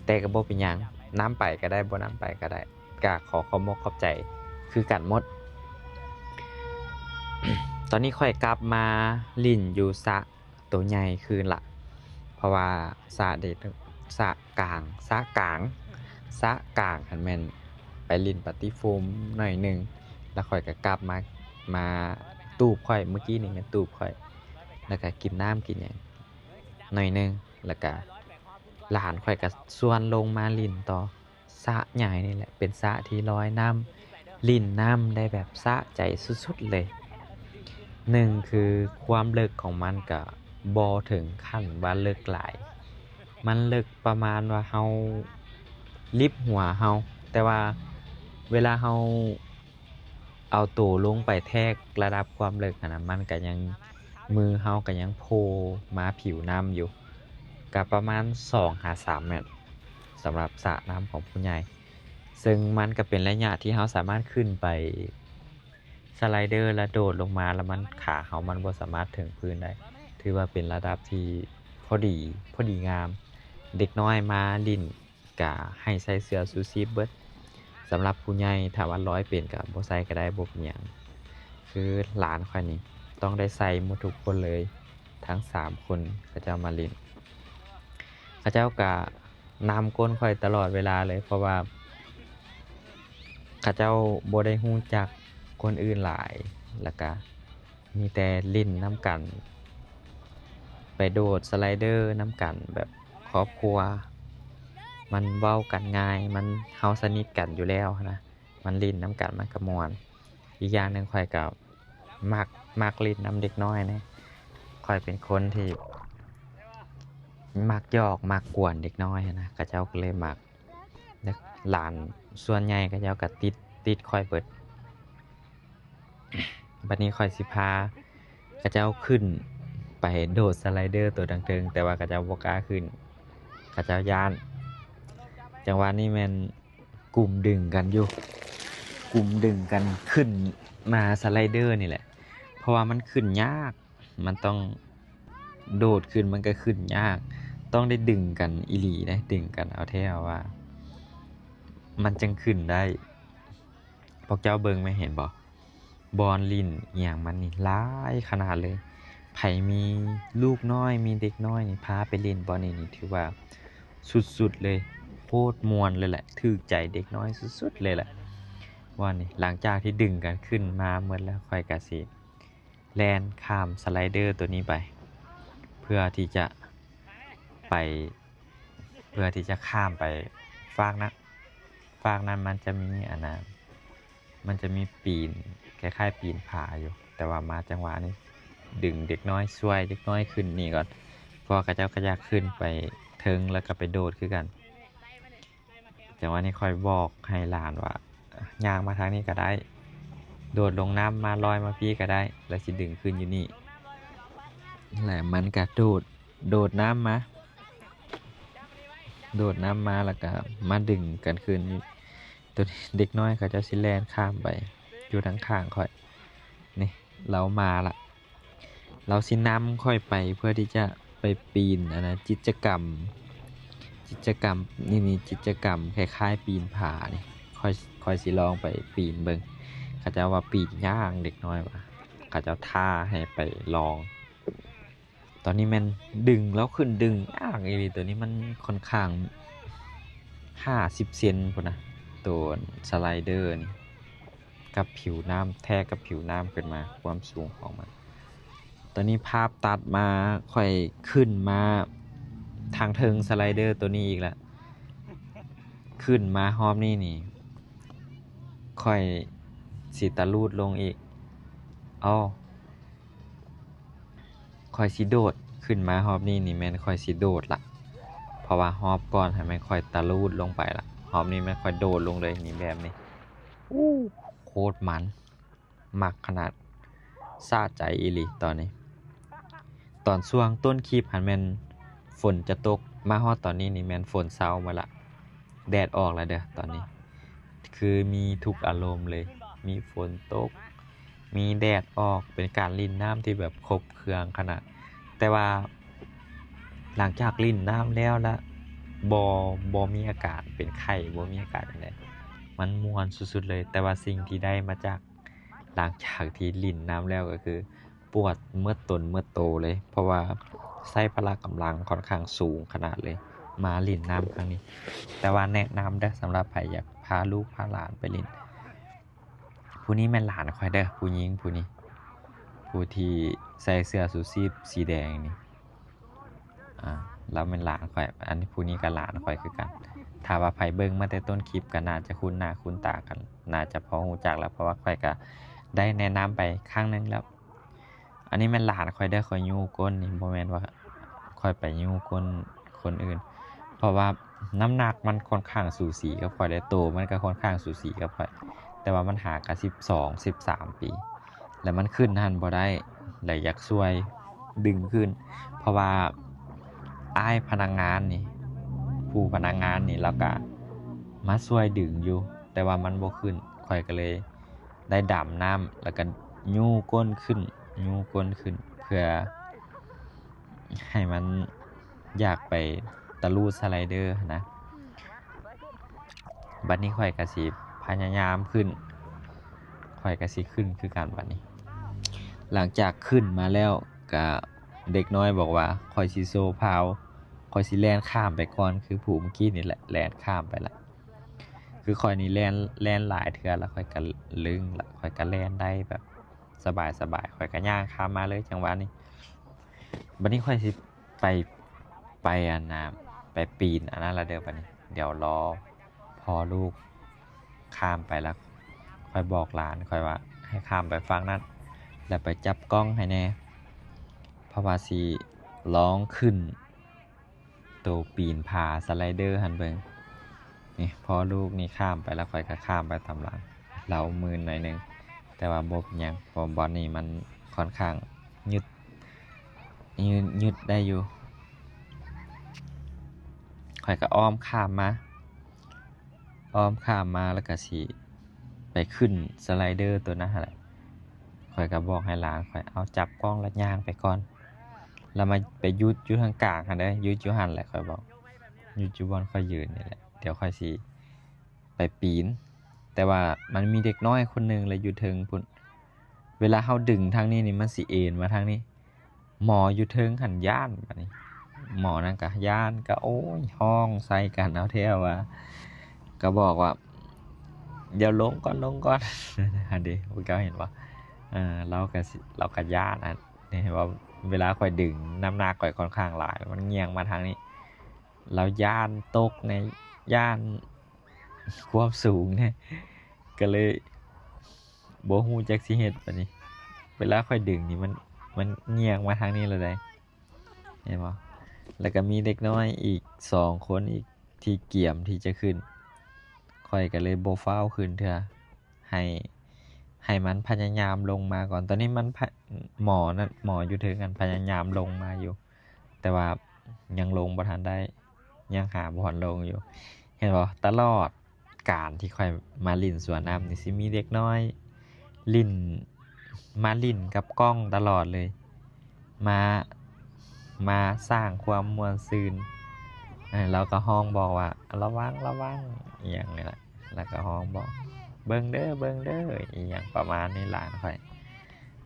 ແຕ່ກະບໍ່ເປັນຫຍັງ ນຳໄປກະໄດ້ ບໍ່ນຳໄປກະໄດ້ ກະຂໍຂອບມົກຂອບໃຈຄືກັນໝົດ. ຕອນນີ້ຂ້ອຍກັບມາຫຼິ້ນຢູ່ສະ ໂຕໃຫຍ່ຄືນລະ ເພາະວ່າສະເດ ສະກາງ ສະກາງ ສະກາງຫັ້ນແມ່ນໄປຫຼິ້ນປາຕີໂຟມໜ້ອຍໜຶ່ງ ແລ້ວຂ້ອຍກໍກັບມາ ມາຕູບຂ້ອຍ ມື້ກີ້ນີ້ແມ່ນຕູບຂ້ສຸດ ແລ້ວກໍກິນນ້ຳກິນຫຍັງໜ້ອຍໜຶ່ງ ແລ້ວກໍຫຼານຂ້ອຍກໍຊວນລົງມາຫຼິ້ນຕໍ່. ສະໃຫຍ່ນີ້ແຫຼະ ເປັນສະທີ່ລອຍນ້ຳ ຫຼິ້ນນ້ຳໄດ້ແບບສະໃຈສຸດໆເລີຍ. ໜຶ່ງຄືຄວາມເລິກຂອງມັນກະບໍ່ເຖິງຂັ້ນວ່າເລິກຫຼາຍ ມັນເລິກປະມານວ່າເຮົາລິບຫົວເຮົາ ແຕ່ວ່າເວລາເຮົາ ເອົາໂຕລົງໄປແທກລະດັບຄວາມເລິກຫັ້ນນະ ມັນກະຍັງ ມືເຮົາກະຍັງໂຜ່ມາຜິວນ້ຳຢູ່ ກະປະມານສອງຫາສາມແມັດ ສຳລັບສະນ້ຳຂອງຜູ້ໃຫຍ່ ເຊິ່ງມັນກະເປັນໄລຍະທີ່ເຮົາສາມາດຂຶ້ນໄປສະໄລເດີ ແລະ ໂດດລົງມາ ແລ້ວມັນ ຂາເຮົາມັນບໍ່ສາມາດເຖິງພື້ນໄດ້ ຖືວ່າເປັນລະດັບທີ່ພໍດີ ພໍດີງາມ. ເດັກນ້ອຍມາຫຼິ້ນ ກະໃຫ້ໃສ່ເສື້ອຊູຊີບເບິດ. ສຳລັບຜູ້ໃຫຍ່ ຖ້າວ່າລອຍເປັນກະບໍ່ໃສ່ກະໄດ້ ບໍ່ເປັນຫຍັງ. ຄືຫຼານຂ້ອຍນີ້ຕ້ອງໄດ້ໃສ່ໝົດທຸກຄົນເລີຍ ທັງສາມຄົນ ເຂົາເຈົ້າມາຫຼິ້ນ ເຂົາເຈົ້າກະນຳກົ້ນຂ້ອຍຕະຫຼອດເວລາເລີຍ ເພາະວ່າເຂົາເຈົ້າບໍ່ໄດ້ຮູ້ຈັກຄົນອື່ນຫຼາຍ ແລ້ວກະ ມີແຕ່ຫຼິ້ນນຳກັນ ໄປໂດດສະໄລເດີນຳກັນ ແບບຄອບຄົວ ມັນເວົ້າກັນງ່າຍ ມັນ ເຮົາສະໜິດກັນຢູ່ແລ້ວຫັ້ນນະ ມັນຫຼິ້ນນຳກັນມັນກະມ່ວນ. ອີກຢ່າງໜຶ່ງຂ້ອຍກະມັກ ມັກຫຼິ້ນນຳເດັກນ້ອຍແດ່ ຂ້ອຍເປັນຄົນທີ່ມັກຫຍອກມັກກວນເດັກນ້ອຍຫັ້ນນະ ເຂົາເຈົ້າກະເລີຍມັກ ແລະ ຫຼານສ່ວນໃຫຍ່ເຂົາເຈົ້າກະຕິດ ຕິດຂ້ອຍເບິດ. ບັດນີ້ຂ້ອຍຊິພາເຂົາເຈົ້າຂຶ້ນໄປໂດດສະໄລເດີໂຕເທິງໆ ແຕ່ວ່າເຂົາເຈົ້າບໍ່ກ້າຂຶ້ນ ເຂົາເຈົ້າຢ້ານ. ຈັງຫວະນີ້ແມ່ນກຸມດຶງກັນຢູ່ ກຸມດຶງກັນຂຶ້ນມາສະໄລເດີນີ້ແຫຼະ ເພາະວ່າມັນຂຶ້ນຍາກ ມັນຕ້ອງໂດດຂຶ້ນ ມັນກະຂຶ້ນຍາກ ຕ້ອງໄດ້ດຶງກັນອີ່ຫຼີເດ້ ດຶງກັນເອົາແທ້ເອົາວ່າ ມັນຈຶ່ງຂຶ້ນໄດ້. ພວກເຈົ້າເບິ່ງແມ່ນເຫັນບໍ່? ບ່ອນຫຼິ້ນອີ່ຫຍັງມັນນີ້ຫຼາຍຂະໜາດເລີຍ. ໃຜມີລູກນ້ອຍ ມີເດັກນ້ອຍນີ້ ພາໄປຫຼິ້ນບ່ອນນີ້ນີ້ ຖືວ່າສຸດໆເລີຍ ໂຄດມ່ວນເລີຍແຫຼະ ຖືກໃຈເດັກນ້ອຍສຸດໆເລີຍແຫຼະ ບ່ອນນີ້. ຫຼັງຈາກທີ່ດຶງກັນຂຶ້ນມາໝົດແລ້ວ ຂ້ອຍກະຊິແລ່ນຂ້າມສະໄລເດີໂຕນີ້ໄປ ເພື່ອທີ່ຈະໄປ ເພື່ອທີ່ຈະຂ້າມໄປຟາກນັ້ນ. ປາກນັ້ນມັນຈະມີອັນນ່າ ມັນຈະມີປີນ ຄ້າຍໆປີນຜາຢູ່ ແຕ່ວ່າມາຈັງຫວະນີ້ດຶງເດັກນ້ອຍ ຊ່ວຍເດັກນ້ອຍຂຶ້ນນີ້ກ່ອນ ເພາະວ່າເຂົາເຈົ້າກໍຢາກຂຶ້ນໄປເທິງ ແລ້ວກໍໄປໂດດຄືກັນ. ຈັງຫວະນີ້ຂ້ອຍບອກໃຫ້ຫຼານວ່າ ຍ່າງມາທາງນີ້ກໍໄດ້ ໂດດລົງນ້ຳມາ ລອຍມາພີ້ກໍໄດ້ ແລ້ວຊິດຶງຂຶ້ນຢູ່ນີ້ ແລ້ວມັນກໍໂດດ ໂດດນ້ຳມາ ໂດດນ້ຳມາ ແລ້ວກໍມາດຶງກັນຂຶ້ນ. ໂຕເດັກນ້ອຍເຂົາເຈົ້າຊິແລ່ນຂ້າມໄປຢູ່ທາງຂ້າງຂ້ອຍ ນີ້ ລາວມາລະ ລາວຊິນຳຂ້ອຍໄປເພື່ອທີ່ຈະໄປປີນ ອັນນ່າ ກິດຈະກຳ ກິດຈະກຳ ນີ້ ນີ້ ກິດຈະກຳຄ້າຍໆປີນຜານີ້ ຂ້ອຍ ຂ້ອຍຊິລອງໄປປີນເບິ່ງ. ເຂົາເຈົ້າວ່າປີນຍາກ ເດັກນ້ອຍວ່າ ເຂົາເຈົ້າທ້າໃຫ້ໄປລອງ. ຕອນນີ້ແມ່ນດຶງລາວຂຶ້ນ ດຶງຍາກອີ່ຫຼີ ໂຕນີ້ມັນຂ້ອນຂ້າງຫ້າສິບເຊັນພຸ້ນນະ ໂຕສະໄລເດີນີ້ ກັບຜິວນ້ຳ ແທກກັບຜິວນ້ຳຂຶ້ນມາ ຄວາມສູງຂອງມັນ. ຕອນນີ້ພາບຕັດມາ ຂ້ອຍຂຶ້ນມາທາງເທິງສະໄລເດີໂຕນີ້ອີກລະ ຂຶ້ນມາຮອບນີ້ນີ້ ຂ້ອຍຊິຕະລູດລົງອີກ ເອົາ ຂ້ອຍຊິໂດດ ຂຶ້ນມາຮອບນີ້ນີ້ແມ່ນຂ້ອຍຊິໂດດລະ ເພາະວ່າຮອບກ່ອນຫັ້ນແມ່ນຂ້ອຍຕະລູດລົງໄປລະ ຮອບນີ້ແມ່ນຂ້ອຍໂດດລົງເລີຍນີ້ ແບບນີ້ ອູ້ ໂຄດມັນ ມັກຂະໜາດ ສະໃຈອີ່ຫຼີຕອນນີ້. ຕອນຊ່ວງຕົ້ນຄລິບຫັ້ນແມ່ນຝົນຈະຕົກ ມາຮອດຕອນນີ້ນີ້ແມ່ນຝົນເຊົາໝົດລະ ແດດອອກແລ້ວເດີ້ຕອນນີ້ ຄືມີທຸກອາລົມເລີຍ ມີຝົນຕົກ ມີແດດອອກ ເປັນການຫຼິ້ນນ້ຳທີ່ແບບຄົບເຄື່ອງຂະໜາດ. ແຕ່ວ່າຫຼັງຈາກຫຼິ້ນນ້ຳແລ້ວລະ ບໍ່ ບໍ່ມີອາການເປັນໄຂ້ ບໍ່ມີອາການຫຍັງໃດ ມັນມ່ວນສຸດໆເລີຍ. ແຕ່ວ່າສິ່ງທີ່ໄດ້ມາຈາກ ຫຼັງຈາກທີ່ຫຼິ້ນນ້ຳແລ້ວກໍຄືປວດໝົດຕົນໝົດໂຕເລີຍ ເພາະວ່າໃຊ້ພະລະກຳລັງຂ້ອນຂ້າງສູງຂະໜາດເລີຍ ມາຫຼິ້ນນ້ຳຄັ້ງນີ້. ແຕ່ວ່າແນະນຳເດີ້ ສຳລັບໃຜຢາກພາລູກພາຫຼານໄປຫຼິ້ນ ຜູ້ນີ້ແມ່ນຫຼານຂ້ອຍເດີ້ ຜູ້ຍິງຜູ້ນີ້ ຜູ້ທີ່ໃສ່ເສື້ອຊູຊີບສີແດງນີ້ ອາ ລາວແມ່ນຫຼານຂ້ອຍ ອັນຜູ້ນີ້ກໍຫຼານຂ້ອຍຄືກັນ. ຖ້າວ່າໃຜເບິ່ງມາແຕ່ຕົ້ນຄລິບກໍໜ້າຈະຄຸ້ນໜ້າຄຸ້ນຕາກັນ ໜ້າຈະພໍຮູ້ຈັກແລ້ວ ເພາະວ່າຂ້ອຍກໍໄດ້ແນະນຳໄປຄັ້ງໜຶ່ງແລ້ວ. ອັນນີ້ແມ່ນຫຼານຂ້ອຍເດີ້ ຂ້ອຍຍູ້ກົ້ນນີ້ ບໍ່ແມ່ນວ່າຂ້ອຍໄປຍູ້ກົ້ນຄົນອື່ນ ເພາະວ່ານ້ຳໜັກມັນຂ້ອນຂ້າງສູສີກັບຂ້ອຍ ແລະ ໂຕມັນກໍຂ້ອນຂ້າງສູສີກັບຂ້ອຍ ແຕ່ວ່າມັນຫາກະສິບສອງ ສິບສາມປີ ແລ້ວມັນຂຶ້ນຫັ້ນບໍ່ໄດ້ ແລ້ວຢາກຊ່ວຍດຶງຂຶ້ນ ເພາະວ່າອ້າຍພະນັກງານນີ້ ຜູ້ພະນັກງານນີ້ ລາວກະມາຊ່ວຍດຶງຢູ່ ແຕ່ວ່າມັນບໍ່ຂຶ້ນ ຂ້ອຍກໍເລີຍໄດ້ດຳນ້ຳ ແລ້ວກໍຍູ້ກົ້ນຂຶ້ນ ຍູ້ກົ້ນຂຶ້ນ ເພື່ອໃຫ້ມັນຢາກໄປຕະລຸດສະໄລເດີຫັ້ນນະ. ບັດນີ້ຂ້ອຍກໍຊິພະຍາຍາມຂຶ້ນ ຂ້ອຍກໍຊິຂຶ້ນຄືກັນບັດນີ້. ຫຼັງຈາກຂຶ້ນມາແລ້ວ ກະເດັກນ້ອຍບອກວ່າ ຂ້ອຍຊິໂຊພາວ ຂ້ອຍຊິແລ່ນຂ້າມໄປກ່ອນ ຄືຜູ້ເມື່ອກີ້ນີ້ແຫຼະ ແລ່ນຂ້າມໄປລະ ຄືຂ້ອຍນີ້ແລ່ນ ແລ່ນຫຼາຍເທື່ອລະ ຂ້ອຍກະລຶ້ງລະ ຂ້ອຍກະແລ່ນໄດ້ແບບສະບາຍໆ ຂ້ອຍກະຍ່າງຂ້າມມາເລີຍຈັງຫວະນີ້. ບັດນີ້ຂ້ອຍຊິໄປ ໄປອັນນ່າ ໄປປີນອັນນັ້ນລະເດີ ບັດນີ້ດຽວລໍພໍ່ລູກຂ້າມໄປລະ ຂ້ອຍບອກຫຼານຂ້ອຍວ່າໃຫ້ຂ້າມໄປຝັ່ງນັ້ນ ແລ້ວໄປຈັບກ້ອງໃຫ້ແດ່ ເພາະວ່າຊິລອງຂຶ້ນໂຕປີນຜາສະໄລເດີຫັ້ນເບິ່ງ. ນີ້ພໍ່ລູກນີ້ຂ້າມໄປລະ ຂ້ອຍກະຂ້າມໄປຕາມຫຼັງ ເລົາມື່ນໜ້ອຍໜຶ່ງ ແຕ່ວ່າບໍ່ເປັນຫຍັງ ເພາະບ່ອນນີ້ມັນຂ້ອນຂ້າງຍືດ ຍືດໄດ້ຢູ່. ຂ້ອຍກະອ້ອມຂ້າມມາ ອ້ອມຂ້າມມາ ແລ້ວກະຊິໄປຂຶ້ນສະໄລເດີໂຕນັ້ນຫັ້ນແຫຼະ. ຂ້ອຍກະບອກໃຫ້ຫຼານຂ້ອຍ ເອົາ ຈັບກ້ອງແລ້ວຍ່າງໄປກ່ອນ ແລ້ວມາໄປຢຸດຢູ່ທາງກາງຫັ້ນເດີ ຢຸດຢູ່ຫັ້ນແຫຼະ ຂ້ອຍບອກ ຢຸດຢູ່ບ່ອນຂ້ອຍຢືນນີ້ແຫຼະ ດຽວຂ້ອຍຊິໄປປີນ. ແຕ່ວ່າມັນມີເດັກນ້ອຍຄົນໜຶ່ງແຫຼະຢູ່ເທິງພຸ້ນ ເວລາເຮົາດຶງທາງນີ້ນີ້ ມັນຊິເອນມາທາງນີ້ ໝໍຢູ່ເທິງຫັ້ນຢ້ານ ບາດນີ້ໝໍນັ້ນກະຢ້ານ ກະ ໂອ້ຍ ຮ້ອງໃສ່ກັນເອົາແທ້ວ່າ ກະບອກວ່າ ດຽວລົງກ່ອນ ລົງກ່ອນ ຫັ້ນເດ ພວກເຈົ້າເຫັນບໍ່? ເອີ ລາວກະ ລາວກະຢ້ານ ອັນນີ້ ເຫັນບໍ່? ເວລາຂ້ອຍດຶງ ນ້ຳໜັກຂ້ອຍຂ້ອນຂ້າງຫຼາຍ ມັນງ່ຽງມາທາງນີ້ ລາວຢ້ານຕົກແດ່ ຢ້ານ ຄວາມສູງເດ້ ກໍເລີຍບໍ່ຮູ້ຈັກຊິເຮັດບາດນີ້. ເວລາຂ້ອຍດຶງນີ້ ມັນ ມັນຍ່ຽງມາທາງນີ້ແລ້ວໃດ ເຫັນບໍ່? ແລ້ວກໍມີເດັກນ້ອຍອີກສອງຄົນອີກທີ່ກຽມທີ່ຈະຂຶ້ນ, ຂ້ອຍກໍເລີຍບໍ່ຟ້າວຂຶ້ນເທື່ອ ໃຫ້ ໃຫ້ມັນພະຍາຍາມລົງມາກ່ອນ. ຕອນນີ້ມັນ ໝໍນັ້ນ ໝໍຢູ່ເທິງນັ້ນພະຍາຍາມລົງມາຢູ່ ແຕ່ວ່າຍັງລົງບໍ່ທັນໄດ້ ຍັງຫາບໍ່ທັນລົງຢູ່. ເຫັນບໍ່? ຕະຫຼອດການທີ່ຂ້ອຍມາຫຼິ້ນສວນນ້ຳນີ້ ຊິມີເດັກນ້ອຍຫຼິ້ນ ມາຫຼິ້ນກັບກ້ອງຕະຫຼອດເລີຍ ມາ ມາສ້າງຄວາມມ່ວນຊື່ນ. ເອີ ລາວກໍຮ້ອງບອກວ່າ ລະວັງ ລະວັງ ອີ່ຫຍັງນີ້ລະ ແລ້ວກໍຮ້ອງບອກ ເບິ່ງເດີ ເບິ່ງເດີ ອີ່ຫຍັງປະມານນີ້ ຫຼານຂ້ອຍ.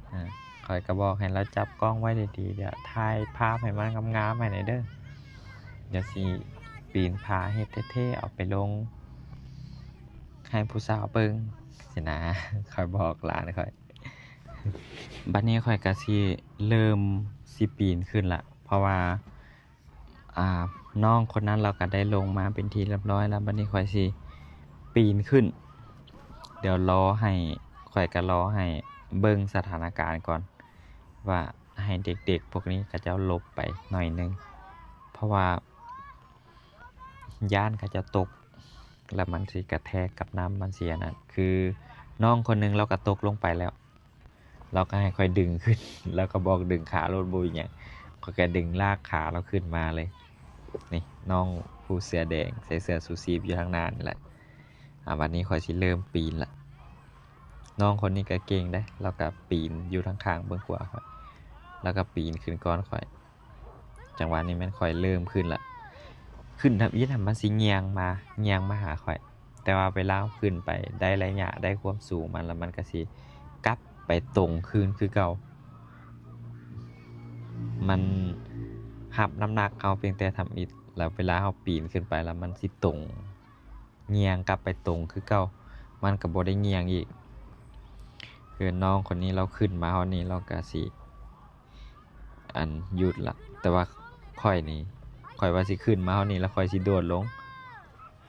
ເອີ ຂ້ອຍກໍບອກໃຫ້ລາວຈັບກ້ອງໄວ້ດີໆ ດຽວຖ່າຍພາບໃຫ້ມັນງາມໆໃຫ້ແດ່ເດີ ດຽວຊິປີນຜາເຮັດເທ່ໆ ເອົາໄປລົງໃຫ້ຜູ້ສາວເບິ່ງຊີ້ນະ ຂ້ອຍບອກຫຼານຂ້ອຍ. ບັດນີ້ຂ້ອຍກໍຊິເລີ່ມຊິປີນຂຶ້ນລະ ເພາະວ່າ ອ່າ ນ້ອງຄົນນັ້ນລາວກໍໄດ້ລົງມາເປັນທີ່ຮຽບຮ້ອຍແລ້ວ. ບັດນີ້ຂ້ອຍຊິປີນຂຶ້ນ ດຽວລໍໃຫ້ ຂ້ອຍກໍລໍໃຫ້ເບິ່ງສະຖານະການກ່ອນ ວ່າໃຫ້ເດັກໆພວກນີ້ເຂົາເຈົ້າຫຼົບໄປໜ້ອຍໜຶ່ງ ເພາະວ່າຢ້ານເຂົາເຈົ້າຕົກ ແລ້ວມັນຊິກະແທກກັບນ້ຳ ມັນຊິອັນນັ້ນ. ຄືນ້ອງຄົນໜຶ່ງລາວກໍຕົກລົງໄປແລ້ວ ລາວກໍໃຫ້ຂ້ອຍດຶງຂຶ້ນ ລາວກໍບອກດຶງຂາໂລດ ບໍ່ເປັນຫຍັງ ຂ້ອຍກໍດຶງລາກຂາລາວຂຶ້ນມາເລີຍ. ນີ້ນ້ອງຜູ້ເສື້ອແດງ ໃສ່ເສື້ອຊູຊີບຢູ່ທາງໜ້ານີ້ແຫຼະ. ອ່າ ບັດນີ້ຂ້ອຍຊິເລີ່ມປີນລະ. ນ້ອງຄົນນີ້ກໍເກັ່ງເດ້ ລາວກໍປີນຢູ່ທາງຂ້າງເບື້ອງຂວາຂ້ອຍ ລາວກໍປີນຂຶ້ນກ່ອນຂ້ອຍ. ຈັງຫວະນີ້ແມ່ນຂ້ອຍເລີ່ມຂຶ້ນລະ ຂຶ້ນທຳອິດຫັ້ນມັນຊິຍ່ຽງມາ ຍ່ຽງມາຫາຂ້ອຍ. ແຕ່ວ່າເວລາເຮົາຂຶ້ນໄປໄດ້ໄລຍະ ໄດ້ຄວາມສູງມັນ ແລ້ວມັນກໍຊິກັບໄປຕົງຄືນຄືເກົ່າ. ມັນຮັບນ້ຳໜັກເຮົາພຽງແຕ່ທຳອິດ ແລ້ວເວລາເຮົາປີນຂຶ້ນໄປແລ້ວມັນຊິຕົງ ຍ່ຽງກັບໄປຕົງຄືເກົ່າ ມັນກໍບໍ່ໄດ້ຍ່ຽງອີກ. ຄືນ້ອງຄົນນີ້ລາວຂຶ້ນມາຮອດນີ້ລາວກໍຊິ ອັນ ຢຸດລະ ແຕ່ວ່າຂ້ອຍນີ້ ຂ້ອຍວ່າຊິຂຶ້ນມາຮອດນີ້ແລ້ວຂ້ອຍຊິໂດດລົງ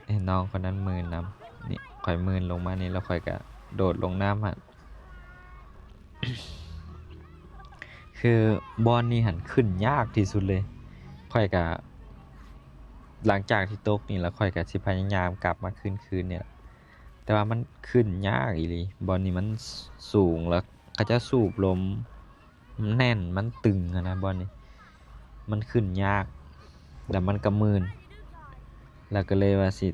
ເອີ ນ້ອງຄົນນັ້ນມື່ນນຳ. ນີ້ຂ້ອຍມື່ນລົງມານີ້ແລ້ວຂ້ອຍກໍໂດດລົງນ້ຳຫັ້ນ. ຄືບ່ອນນີ້ຫັ້ນຂຶ້ນຍາກທີ່ສຸດເລີຍ. ຂ້ອຍກະ ຫຼັງຈາກທີ່ຕົກນີ້ແລ້ວ ຂ້ອຍກະຊິພະຍາຍາມກັບມາຂຶ້ນຄືນນີ້ແຫຼະ ແຕ່ວ່າມັນຂຶ້ນຍາກອີ່ຫຼີ. ບ່ອນນີ້ມັນ ສ- ສູງ ແລ້ວເຂົາເຈົ້າສູບລົມ ແໜ້ນ ມັນຕຶງຫັ້ນນະ ບ່ອນນີ້ມັນຂຶ້ນຍາກ ແລ້ວມັນກໍມື່ນ ແລ້ວກໍເລີຍວ່າຊິ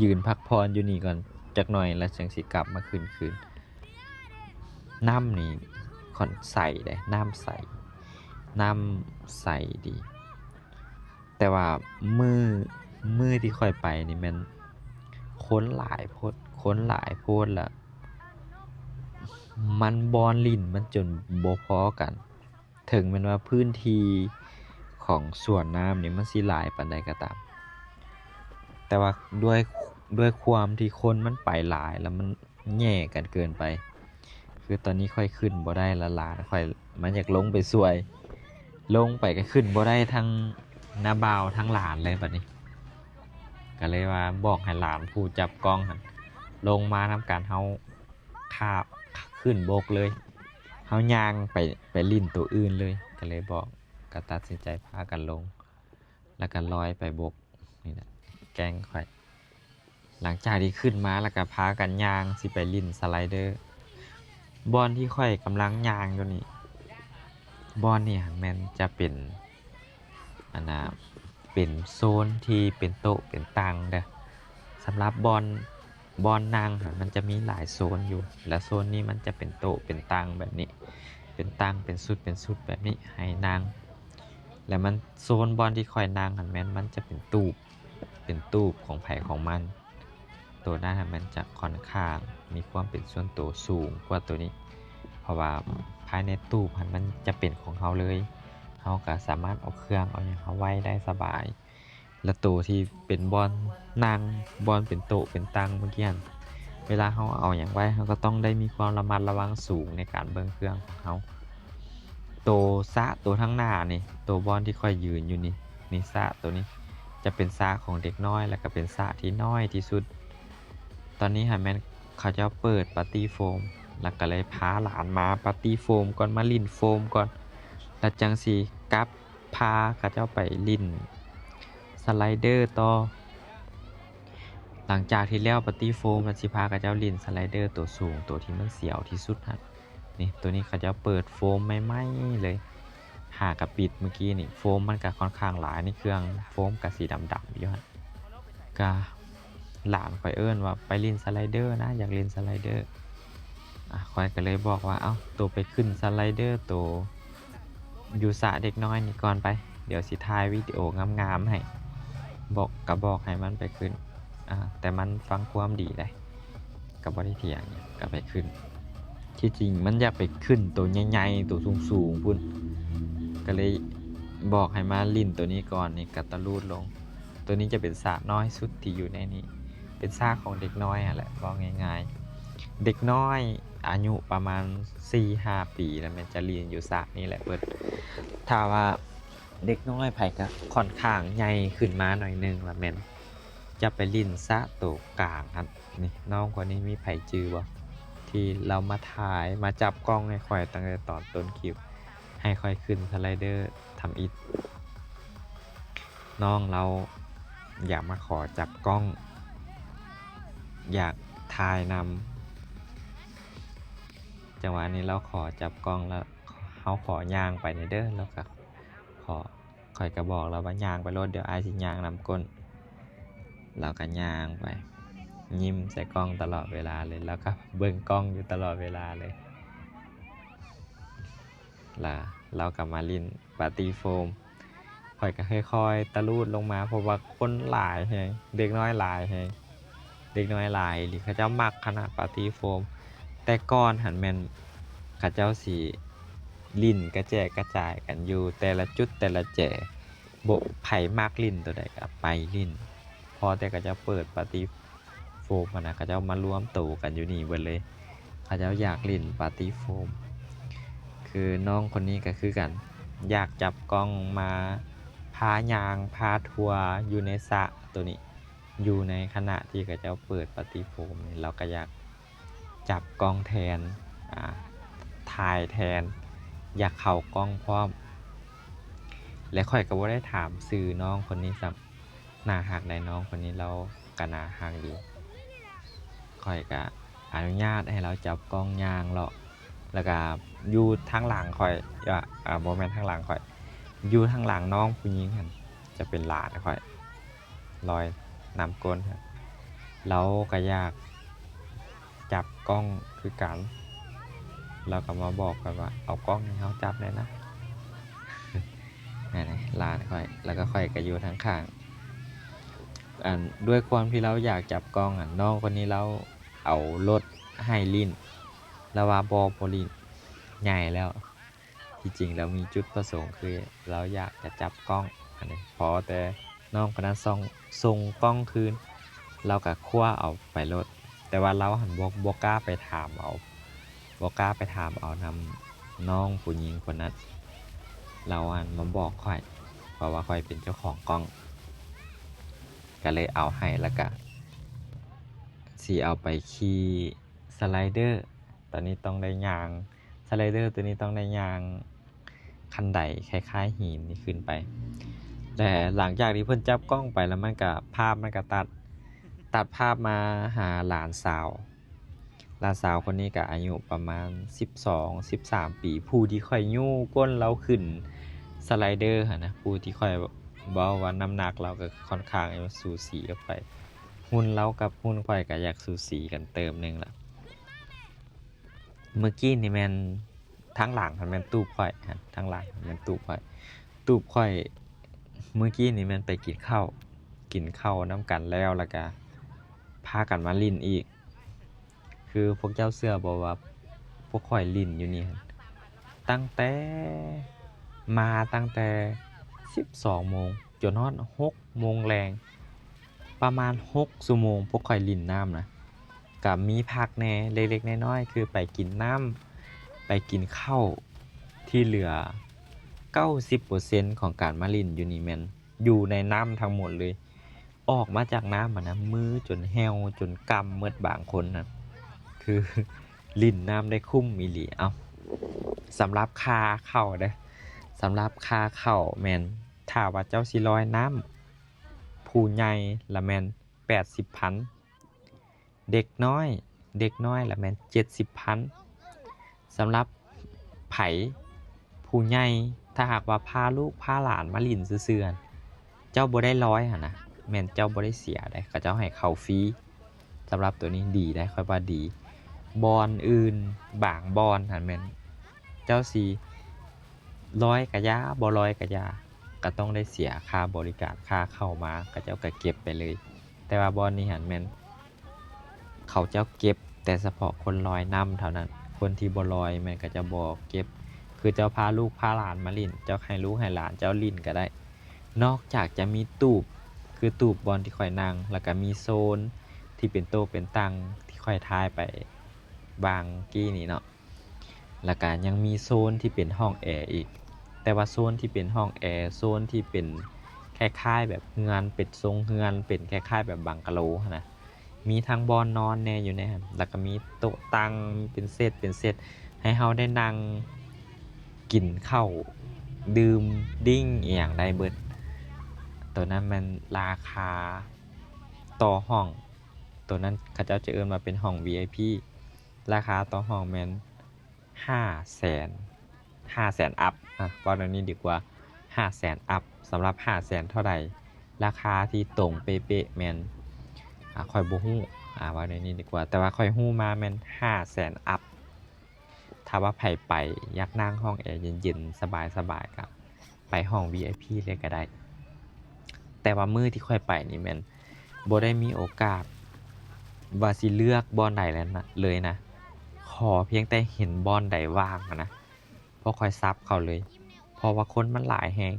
ຢືນພັກຜ່ອນຢູ່ນີ້ກ່ອນຈັກໜ່ອຍ ແລ້ວຈັ່ງຊິກັບມາຂຶ້ນຄືນ. ນ້ຳນີ້ຂ້ອນໃສເດ້ ນ້ຳໃສ ນ້ຳໃສດີ. ແຕ່ວ່າມື້ ມື້ທີ່ຂ້ອຍໄປນີ້ແມ່ນຄົນຫຼາຍໂພດ ຄົນຫຼາຍໂພດ ແລ້ວມັນບ່ອນຫຼິ້ນມັນຈົນບໍ່ພໍກັນ. ເຖິງແມ່ນວ່າພື້ນທີ່ຂອງສວນນ້ຳນີ້ມັນຊິຫຼາຍປານໃດກໍຕາມ ແຕ່ວ່າດ້ວຍ ດ້ວຍຄວາມທີ່ຄົນມັນໄປຫຼາຍ ແລ້ວມັນແຫຍ່ກັນເກີນໄປ. ຄືຕອນນີ້ຂ້ອຍຂຶ້ນບໍ່ໄດ້ລະ ຫຼານຂ້ອຍມັນຢາກລົງໄປຊ່ວຍ ລົງໄປກໍຂຶ້ນບໍ່ໄດ້ ທັງນ້າບ່າວທັງຫຼານເລີຍບັດນີ້. ກໍເລີຍວ່າບອກໃຫ້ຫຼານຜູ້ຈັບກ້ອງຫັ້ນລົງມານຳກັນ ເຮົາຂ້າມ ຂຶ້ນບົກເລີຍ ເຮົາຍ່າງໄປ ໄປຫຼິ້ນໂຕອື່ນເລີຍ. ກໍເລີຍບອກ ກໍຕັດສິນໃຈພາກັນລົງ ແລ້ວກໍລອຍໄປບົກ. ນີ້ແຫຼະແກ້ງຂ້ອຍ. ຫຼັງຈາກທີ່ຂຶ້ນມາແລ້ວກໍພາກັນຍ່າງຊິໄປຫຼິ້ນສະໄລເດີ. ບ່ອນທີ່ຂ້ອຍກຳລັງຍ່າງຢູ່ນີ້ ບ່ອນນີ້ຫັ້ນແມ່ນຈະເປັນ ອັນນ່າ ເປັນໂຊນທີ່ເປັນໂຕະເປັນຕັ່ງເດີ. ສຳລັບບ່ອນ ບ່ອນນັ່ງຫັ້ນມັນຈະມີຫຼາຍໂຊນຢູ່ ແລະ ໂຊນນີ້ມັນຈະເປັນໂຕະເປັນຕັ່ງແບບນີ້ ເປັນຕັ່ງເປັນຊຸດເປັນຊຸດແບບນີ້ໃຫ້ນັ່ງ. ແລະ ມັນ ໂຊນບ່ອນທີ່ຂ້ອຍນັ່ງຫັ້ນແມ່ນມັນຈະເປັນຕູບ ເປັນຕູບຂອງໃຜຂອງມັນ. ໂຕນັ້ນຫັ້ນມັນຈະຂ້ອນຂ້າງມີຄວາມເປັນສ່ວນໂຕສູງກວ່າໂຕນີ້ ເພາະວ່າພາຍໃນຕູບຫັ້ນມັນຈະເປັນຂອງເຮົາເລີຍ ເຮົາກໍສາມາດເອົາເຄື່ອງເອົາຫຍັງເຮົາໄວ້ໄດ້ສະບາຍ. ແລະ ໂຕທີ່ເປັນບ່ອນນັ່ງ ບ່ອນເປັນໂຕະເປັນຕັ່ງເມື່ອກີ້ຫັ້ນ ເວລາເຮົາເອົາຫຍັງໄວ້ ເຮົາກໍຕ້ອງໄດ້ມີຄວາມລະມັດລະວັງສູງໃນການເບິ່ງເຄື່ອງຂອງເຮົາ. ໂຕຊະ ໂຕທາງໜ້ານີ້ ໂຕບ່ອນທີ່ຂ້ອຍຢືນຢູ່ນີ້ ນີ້ຊະ ໂຕນີ້ຈ ຈະເປັນສະຂອງເດັກນ້ອຍ ແລ້ວກໍເປັນສະທີ່ນ້ອຍທີ່ສຸດ. ຕອນນີ້ຫັ້ນແມ່ນເຂົາເຈົ້າເປີດປາຕີ້ໂຟມ ແລ້ວກໍເລີຍພາຫຼານມາປາຕີ້ໂຟມກ່ອນ ມາຫຼິ້ນໂຟມກ່ອນ ແລ້ວຈັ່ງຊິກັບພາເຂົາເຈົ້າໄປຫຼິ້ນສະໄລເດີຕໍ່. ຫຼັງຈາກທີ່ແລ້ວປາຕີ້ໂຟມ ແລ້ວຊິພາເຂົາເຈົ້າຫຼິ້ນສະໄລເດີໂຕສູງ ໂຕທີ່ມັນສຽວທີ່ສຸດຫັ້ນ. ນີ້ ໂຕນີ້ເຂົາເຈົ້າເປີດໂຟມໃໝ່ໆເລີຍ ຫາກະປິດມື້ກີ້ນີ້. ໂຟມມັນກະຂ້ອນຂ້າງຫຼາຍໃນເຄື່ອງ ໂຟມກະສີດຳໆຢູ່ຫັ້ນ. ກະຫຼານຂ້ອຍເອີ້ນວ່າ ໄປຫຼິ້ນສະໄລເດີນະ ຢາກຫຼິ້ນສະໄລເດີ. ອາ ຂ້ອຍກະເລີຍບອກວ່າ ເອົ້າ ໂຕໄປຂຶ້ນສະໄລເດີໂຕຢູ່ສະເດັກນ້ອຍນີ້ກ່ອນໄປ ດຽວຊິຖ່າຍວິດີໂອງາມໆໃຫ້. ບອກ ກະບອກໃຫ້ມັນໄປຂຶ້ນ ອາ ແຕ່ມັນຟັງຄວາມດີໃດ ກະບໍ່ໄດ້ຖຽງຫຍັງ ກະໄປຂຶ້ນ. ທີ່ຈິງມັນຢາກໄປຂຶ້ນໂຕໃຫຍ່ໆ ໂຕສູງໆພຸ້ນ ກະເລີຍບອກໃຫ້ມາຫຼິ້ນໂຕນີ້ກ່ອນ. ນີ້ກະຕະລູດລົງ. ໂຕນີ້ຈະເປັນສະນ້ອຍສຸດທີ່ຢູ່ໃນນີ້ ເປັນສະຂອງເດັກນ້ອຍຫັ້ນແຫຼະ ເວົ້າງ່າຍໆ. ເດັກນ້ອຍອາຍຸປະມານສີ່ຫ້າປີ ແລ້ວແມ່ນຈະຫຼິ້ນຢູ່ສະນີ້ແຫຼະເບິດ. ຖ້າວ່າເດັກນ້ອຍໃຜກະຂ້ອນຂ້າງໃຫຍ່ຂຶ້ນມາໜ້ອຍໜຶ່ງ ແລ້ວແມ່ນ ຈະໄປຫຼິ້ນສະໂຕກາງຫັ້ນ. ນີ້ ນ້ອງຄົນນີ້ມີໃຜຈື່ບໍ່ ທີ່ລາວມາຖ່າຍ ມາຈັບກ້ອງໃຫ້ຂ້ອຍຕັ້ງແຕ່ຕອນຕົ້ນຄລິບ ໃຫ້ຂ້ອຍຂຶ້ນສະໄລເດີທຳອິດ. ນ້ອງລາວຢາກມາຂໍຈັບກ້ອງ ຢາກຖ່າຍນຳ. ຈັງຫວະນີ້ລາວຂໍຈັບກ້ອງແລ້ວ ເຮົາຂໍຍ່າງໄປແດ່ເດີ. ລາວກະຂໍ ຂ້ອຍກະບອກລາວວ່າ ຍ່າງໄປໂລດ ດຽວອ້າຍຊິຍ່າງນຳກົ້ນ. ລາວກະຍ່າງໄປ ຍິ້ມໃສ່ກ້ອງຕະຫຼອດເວລາເລີຍ ລາວກະເບິ່ງກ້ອງຢູ່ຕະຫຼອດເວລາເລີຍ. ລະລາວກະມາຫຼິ້ນປາຕີ້ໂຟມ ຂ້ອຍກະຄ່ອຍໆຕະລູດລົງມາ ເພາະວ່າຄົນຫຼາຍແຮງ ເດັກນ້ອຍຫຼາຍແຮງ. ເດັກນ້ອຍຫຼາຍອີ່ຫຼີ ເຂົາເຈົ້າມັກຂະໜາດປາຕີ້ໂຟມ. ແຕ່ກ່ອນຫັ້ນແມ່ນເຂົາເຈົ້າຊິຫຼິ້ນກະແຈກກະຈາຍກັນຢູ່ແຕ່ລະຈຸດແຕ່ລະແຈ ບໍ່ ໃຜມັກຫຼິ້ນໂຕໃດກະໄປຫຼິ້ນ. ພໍແຕ່ເຂົາເຈົ້າເປີດປາຕີ້ໂຟມຫັ້ນນະ ເຂົາເຈົ້າມາລວມໂຕກັນຢູ່ນີ້ເບິດເລີຍ ເຂົາເຈົ້າຢາກຫຼິ້ນປາຕີ້ໂຟມ. ຄືນ້ອງຄົນນີ້ກະຄືກັນ ຢາກຈັບກ້ອງມາພາຍ່າງ ພາທົວຢູ່ໃນສະໂຕນີ້. ຢູ່ໃນຂະນະທີ່ເຂົາເຈົ້າເປີດປາຕີ້ໂຟມນີ້ ລາວກະຢາກຈັບກ້ອງແທນ ອາ ຖ່າຍແທນ ຢາກເຂົ້າກ້ອງພ້ອມ. ແລະຂ້ອຍກະບໍ່ໄດ້ຖາມຊື່ນ້ອງຄົນນີ້ຊ້ຳ ໜ້າຮັກໃດ໋ ນ້ອງຄົນນີ້ລາວກະໜ້າຮັກຢູ່. ຂ້ອຍກະອະນຸຍາດໃຫ້ລາວຈັບກ້ອງຍ່າງເລາະ ແລ້ວກະຢູ່ທາງຫຼັງຂ້ອຍ ອາ ບໍ່ແມ່ນທາງຫຼັງຂ້ອຍ ຢູ່ທາງຫຼັງນ້ອງຜູ້ຍິງຫັ້ນ ຈະເປັນຫຼານຂ້ອຍ ລອຍນຳກົ້ນຫັ້ນ. ລາວກະຢາກຈັບກ້ອງຄືກັນ ລາວກະມາບອກຂ້ອຍວ່າ ເອົາກ້ອງໃຫ້ເຮົາຈັບແດ່ນະ ນັ້ນແຫຼະ ຫຼານຂ້ອຍ. ແລ້ວກະຂ້ອຍກະຢູ່ທາງຂ້າງ ອັນ ດ້ວຍຄວາມທີ່ລາວຢາກຈັບກ້ອງຫັ້ນ ນ້ອງຄົນນີ້ລາວເອົາລົດໃຫ້ຫຼິ້ນ ລາວວ່າບໍ່ ບໍ່ຫຼິ້ນ ໃຫຍ່ແລ້ວ. ທີ່ຈິງລາວມີຈຸດປະສົງຄືລາວຢາກຈະຈັບກ້ອງ ອັນນີ້ ພໍແຕ່ນ້ອງຄົນນັ້ນສົ່ງ ສົ່ງກ້ອງຄືນ ລາວກະຄວ້າເອົາໄປໂລດ. ແຕ່ວ່າລາວຫັ້ນບໍ່ ບໍ່ກ້າໄປຖາມເອົາ ບໍ່ກ້າໄປຖາມເອົານຳນ້ອງຜູ້ຍິງຄົນນັ້ນ ລາວຫັ້ນມາບອກຂ້ອຍ ເພາະວ່າຂ້ອຍເປັນເຈົ້າຂອງກ້ອງ ກະເລີຍເອົາໃຫ້ ແລ້ວກະຊິເອົາໄປຂີ່ສະໄລເດີ. ຕອນນີ້ຕ້ອງໄດ້ຍ່າງ ສະໄລເດີໂຕນີ້ຕ້ອງໄດ້ຍ່າງຄັນໄດຄ້າຍໆຫີນນີ້ຂຶ້ນໄປ. ແລະຫຼັງຈາກທີ່ເພິ່ນຈັບກ້ອງໄປແລ້ວ ມັນກະ ພາບມັນກະຕັດ ຕັດພາບມາຫາຫຼານສາວ. ຫຼານສາວຄົນນີ້ກະອາຍຸປະມານສິບສອງ ສິບສາມປີ ຜູ້ທີ່ຂ້ອຍຍູ້ກົ້ນລາວຂຶ້ນສະໄລເດີຫັ້ນນະ ຜູ້ທີ່ຂ້ອຍເວົ້າວ່ານ້ຳໜັກລາວກະຂ້ອນຂ້າງຈະສູສີກັບຂ້ອຍ ຫຸ່ນລາວກັບຫຸ່ນຂ້ອຍກະຢາກສູສີກັນເຕີບໜຶ່ງລະ. ມື້ກີ້ນີ້ແມ່ນ ທາງຫຼັງຫັ້ນແມ່ນຕູບຂ້ອຍ ທາງຫຼັງຫັ້ນແມ່ນຕູບຂ້ອຍ ຕູບຂ້ອຍ. ມື້ກີ້ນີ້ແມ່ນໄປກິນເຂົ້າ ກິນເຂົ້ານຳກັນແລ້ວ ແລ້ວກະພາກັນມາຫຼິ້ນອີກ. ຄືພວກເຈົ້າເຊື່ອບໍ່ວ່າພວກຂ້ອຍຫຼິ້ນຢູ່ນີ້ຫັ້ນ ຕັ້ງແຕ່ ມາຕັ້ງແຕ່ສິບສອງໂມງຈົນຮອດຫົກໂມງແລງ ປະມານຫົກຊົ່ວໂມງ ພວກຂ້ອຍຫຼິ້ນນ້ຳນະ ກະມີພັກແດ່ເລັກໆນ້ອຍໆ ຄືໄປກິນນ້ຳ ໄປກິນເຂົ້າ. ທີ່ເຫຼືອເກົ້າສິບເປີເຊັນຂອງການມາຫຼິ້ນຢູ່ນີ້ແມ່ນ ຢູ່ໃນນ້ຳທັງໝົດເລີຍ. ອອກມາຈາກນ້ຳຫັ້ນນະ ມືຈົນແຫ້ວຈົນກຳໝົດບາງຄົນນະ ຄືຫຼິ້ນນ້ຳໄດ້ຄຸ້ມອີ່ຫຼີ. ເອົ້າ ສຳລັບຄ່າເຂົ້າເດີ້ ສຳລັບຄ່າເຂົ້າແມ່ນ ຖ້າວ່າເຈົ້າຊິລອຍນ້ຳ ຜູ້ໃຫຍ່ລະແມ່ນແປດສິບພັນ ເດັກນ້ອຍ ເດັກນ້ອຍລະແມ່ນເຈັດສິບພັນ. ສຳລັບໃຜ ຜູ້ໃຫຍ່ ຖ້າຫາກວ່າພາລູກພາຫຼານມາຫຼິ້ນຊື່ໆ ເຈົ້າບໍ່ໄດ້ລອຍຫັ້ນນະ ແມ່ນເຈົ້າບໍ່ໄດ້ເສຍເດ້ ເຂົາເຈົ້າໃຫ້ເຂົ້າຟຣີ. ສຳລັບໂຕນີ້ດີເດ້ ຂ້ອຍວ່າດີ. ບ່ອນອື່ນ ບາງບ່ອນຫັ້ນແມ່ນເຈົ້າຊິລອຍກະຢ່າ ບໍ່ລອຍກະຢ່າ ກະຕ້ອງໄດ້ເສຍຄ່າບໍລິການ ຄ່າເຂົ້າມາ ເຂົາເຈົ້າກະເກັບໄປເລີຍ. ແຕ່ວ່າບ່ອນນີ້ຫັ້ນແມ່ນ ເຂົາເຈົ້າເກັບແຕ່ສະເພາະຄົນລອຍນ້ຳເທົ່ານັ້ນ ຄົນທີ່ບໍ່ລອຍແມ່ນເຂົາເຈົ້າບໍ່ເກັບ. ຄືເຈົ້າພາລູກພາຫຼານມາຫຼິ້ນ ເຈົ້າໃຫ້ລູກໃຫ້ຫຼານເຈົ້າຫຼິ້ນກະໄດ້. ນອກຈາກຈະມີຕູບ ຄືຕູບບ່ອນທີ່ຂ້ອຍນັ່ງ ແລ້ວກະມີໂຊນທີ່ເປັນໂຕະເປັນຕັ່ງທີ່ຂ້ອຍຖ່າຍໄປຫວ່າງກີ້ນີ້ເນາະ. ແລ້ວກະຍັງມີໂຊນທີ່ເປັນຫ້ອງແອອີກ ແຕ່ວ່າໂຊນທີ່ເປັນຫ້ອງແອ ໂຊນທີ່ເປັນຄ້າຍໆແບບເຮືອນ ເປັນຊົງເຮືອນ ເປັນຄ້າຍໆແບບບັງກະໂລຫັ້ນນະ ມີທັງບ່ອນນອນແດ່ຢູ່ໃນຫັ້ນ ແລ້ວກະມີໂຕະຕັ່ງເປັນເຊັດເປັນເຊັດ ໃຫ້ເຮົາໄດ້ນັ່ງກິນເຂົ້າ ດື່ມ ດິ້ງ ອີ່ຫຍັງໄດ້ເບິດ. ໂຕນັ້ນແມ່ນລາຄາຕໍ່ຫ້ອງ ໂຕນັ້ນເຂົາເຈົ້າຈະເອີ້ນວ່າເປັນຫ້ອງ ວີໄອພີ ລາຄາຕໍ່ຫ້ອງແມ່ນຫ້າແສນ ຫ້າແສນອັບ ອາ ເວົ້າແນວນີ້ດີກວ່າ ຫ້າແສນອັບ. ສຳລັບຫ້າແສນເທົ່າໃດ ລາຄາທີ່ຕົງເປະໆແມ່ນ ອາ ຂ້ອຍບໍ່ຮູ້ ອາ ເວົ້າແນວນີ້ດີກວ່າ ແຕ່ວ່າຂ້ອຍຮູ້ມາແມ່ນຫ້າແສນອັບ. ຖ້າວ່າໃຜໄປ ຢາກນັ່ງຫ້ອງແອເຢັນໆ ສະບາຍໆ ກະ ໄປຫ້ອງ ວີໄອພີ ເລີຍກະໄດ້. ແຕ່ວ່າມື້ທີ່ຂ້ອຍໄປນີ້ແມ່ນບໍ່ໄດ້ມີໂອກາດວ່າຊິເລືອກບ່ອນໃດແລ້ວນະ ເລີຍນະ ຂໍພຽງແຕ່ເຫັນບ່ອນໃດວ່າງຫັ້ນນະ ພວກຂ້ອຍສັບເຂົ້າເລີຍ ເພາະວ່າຄົນມັນຫຼາຍແຮງ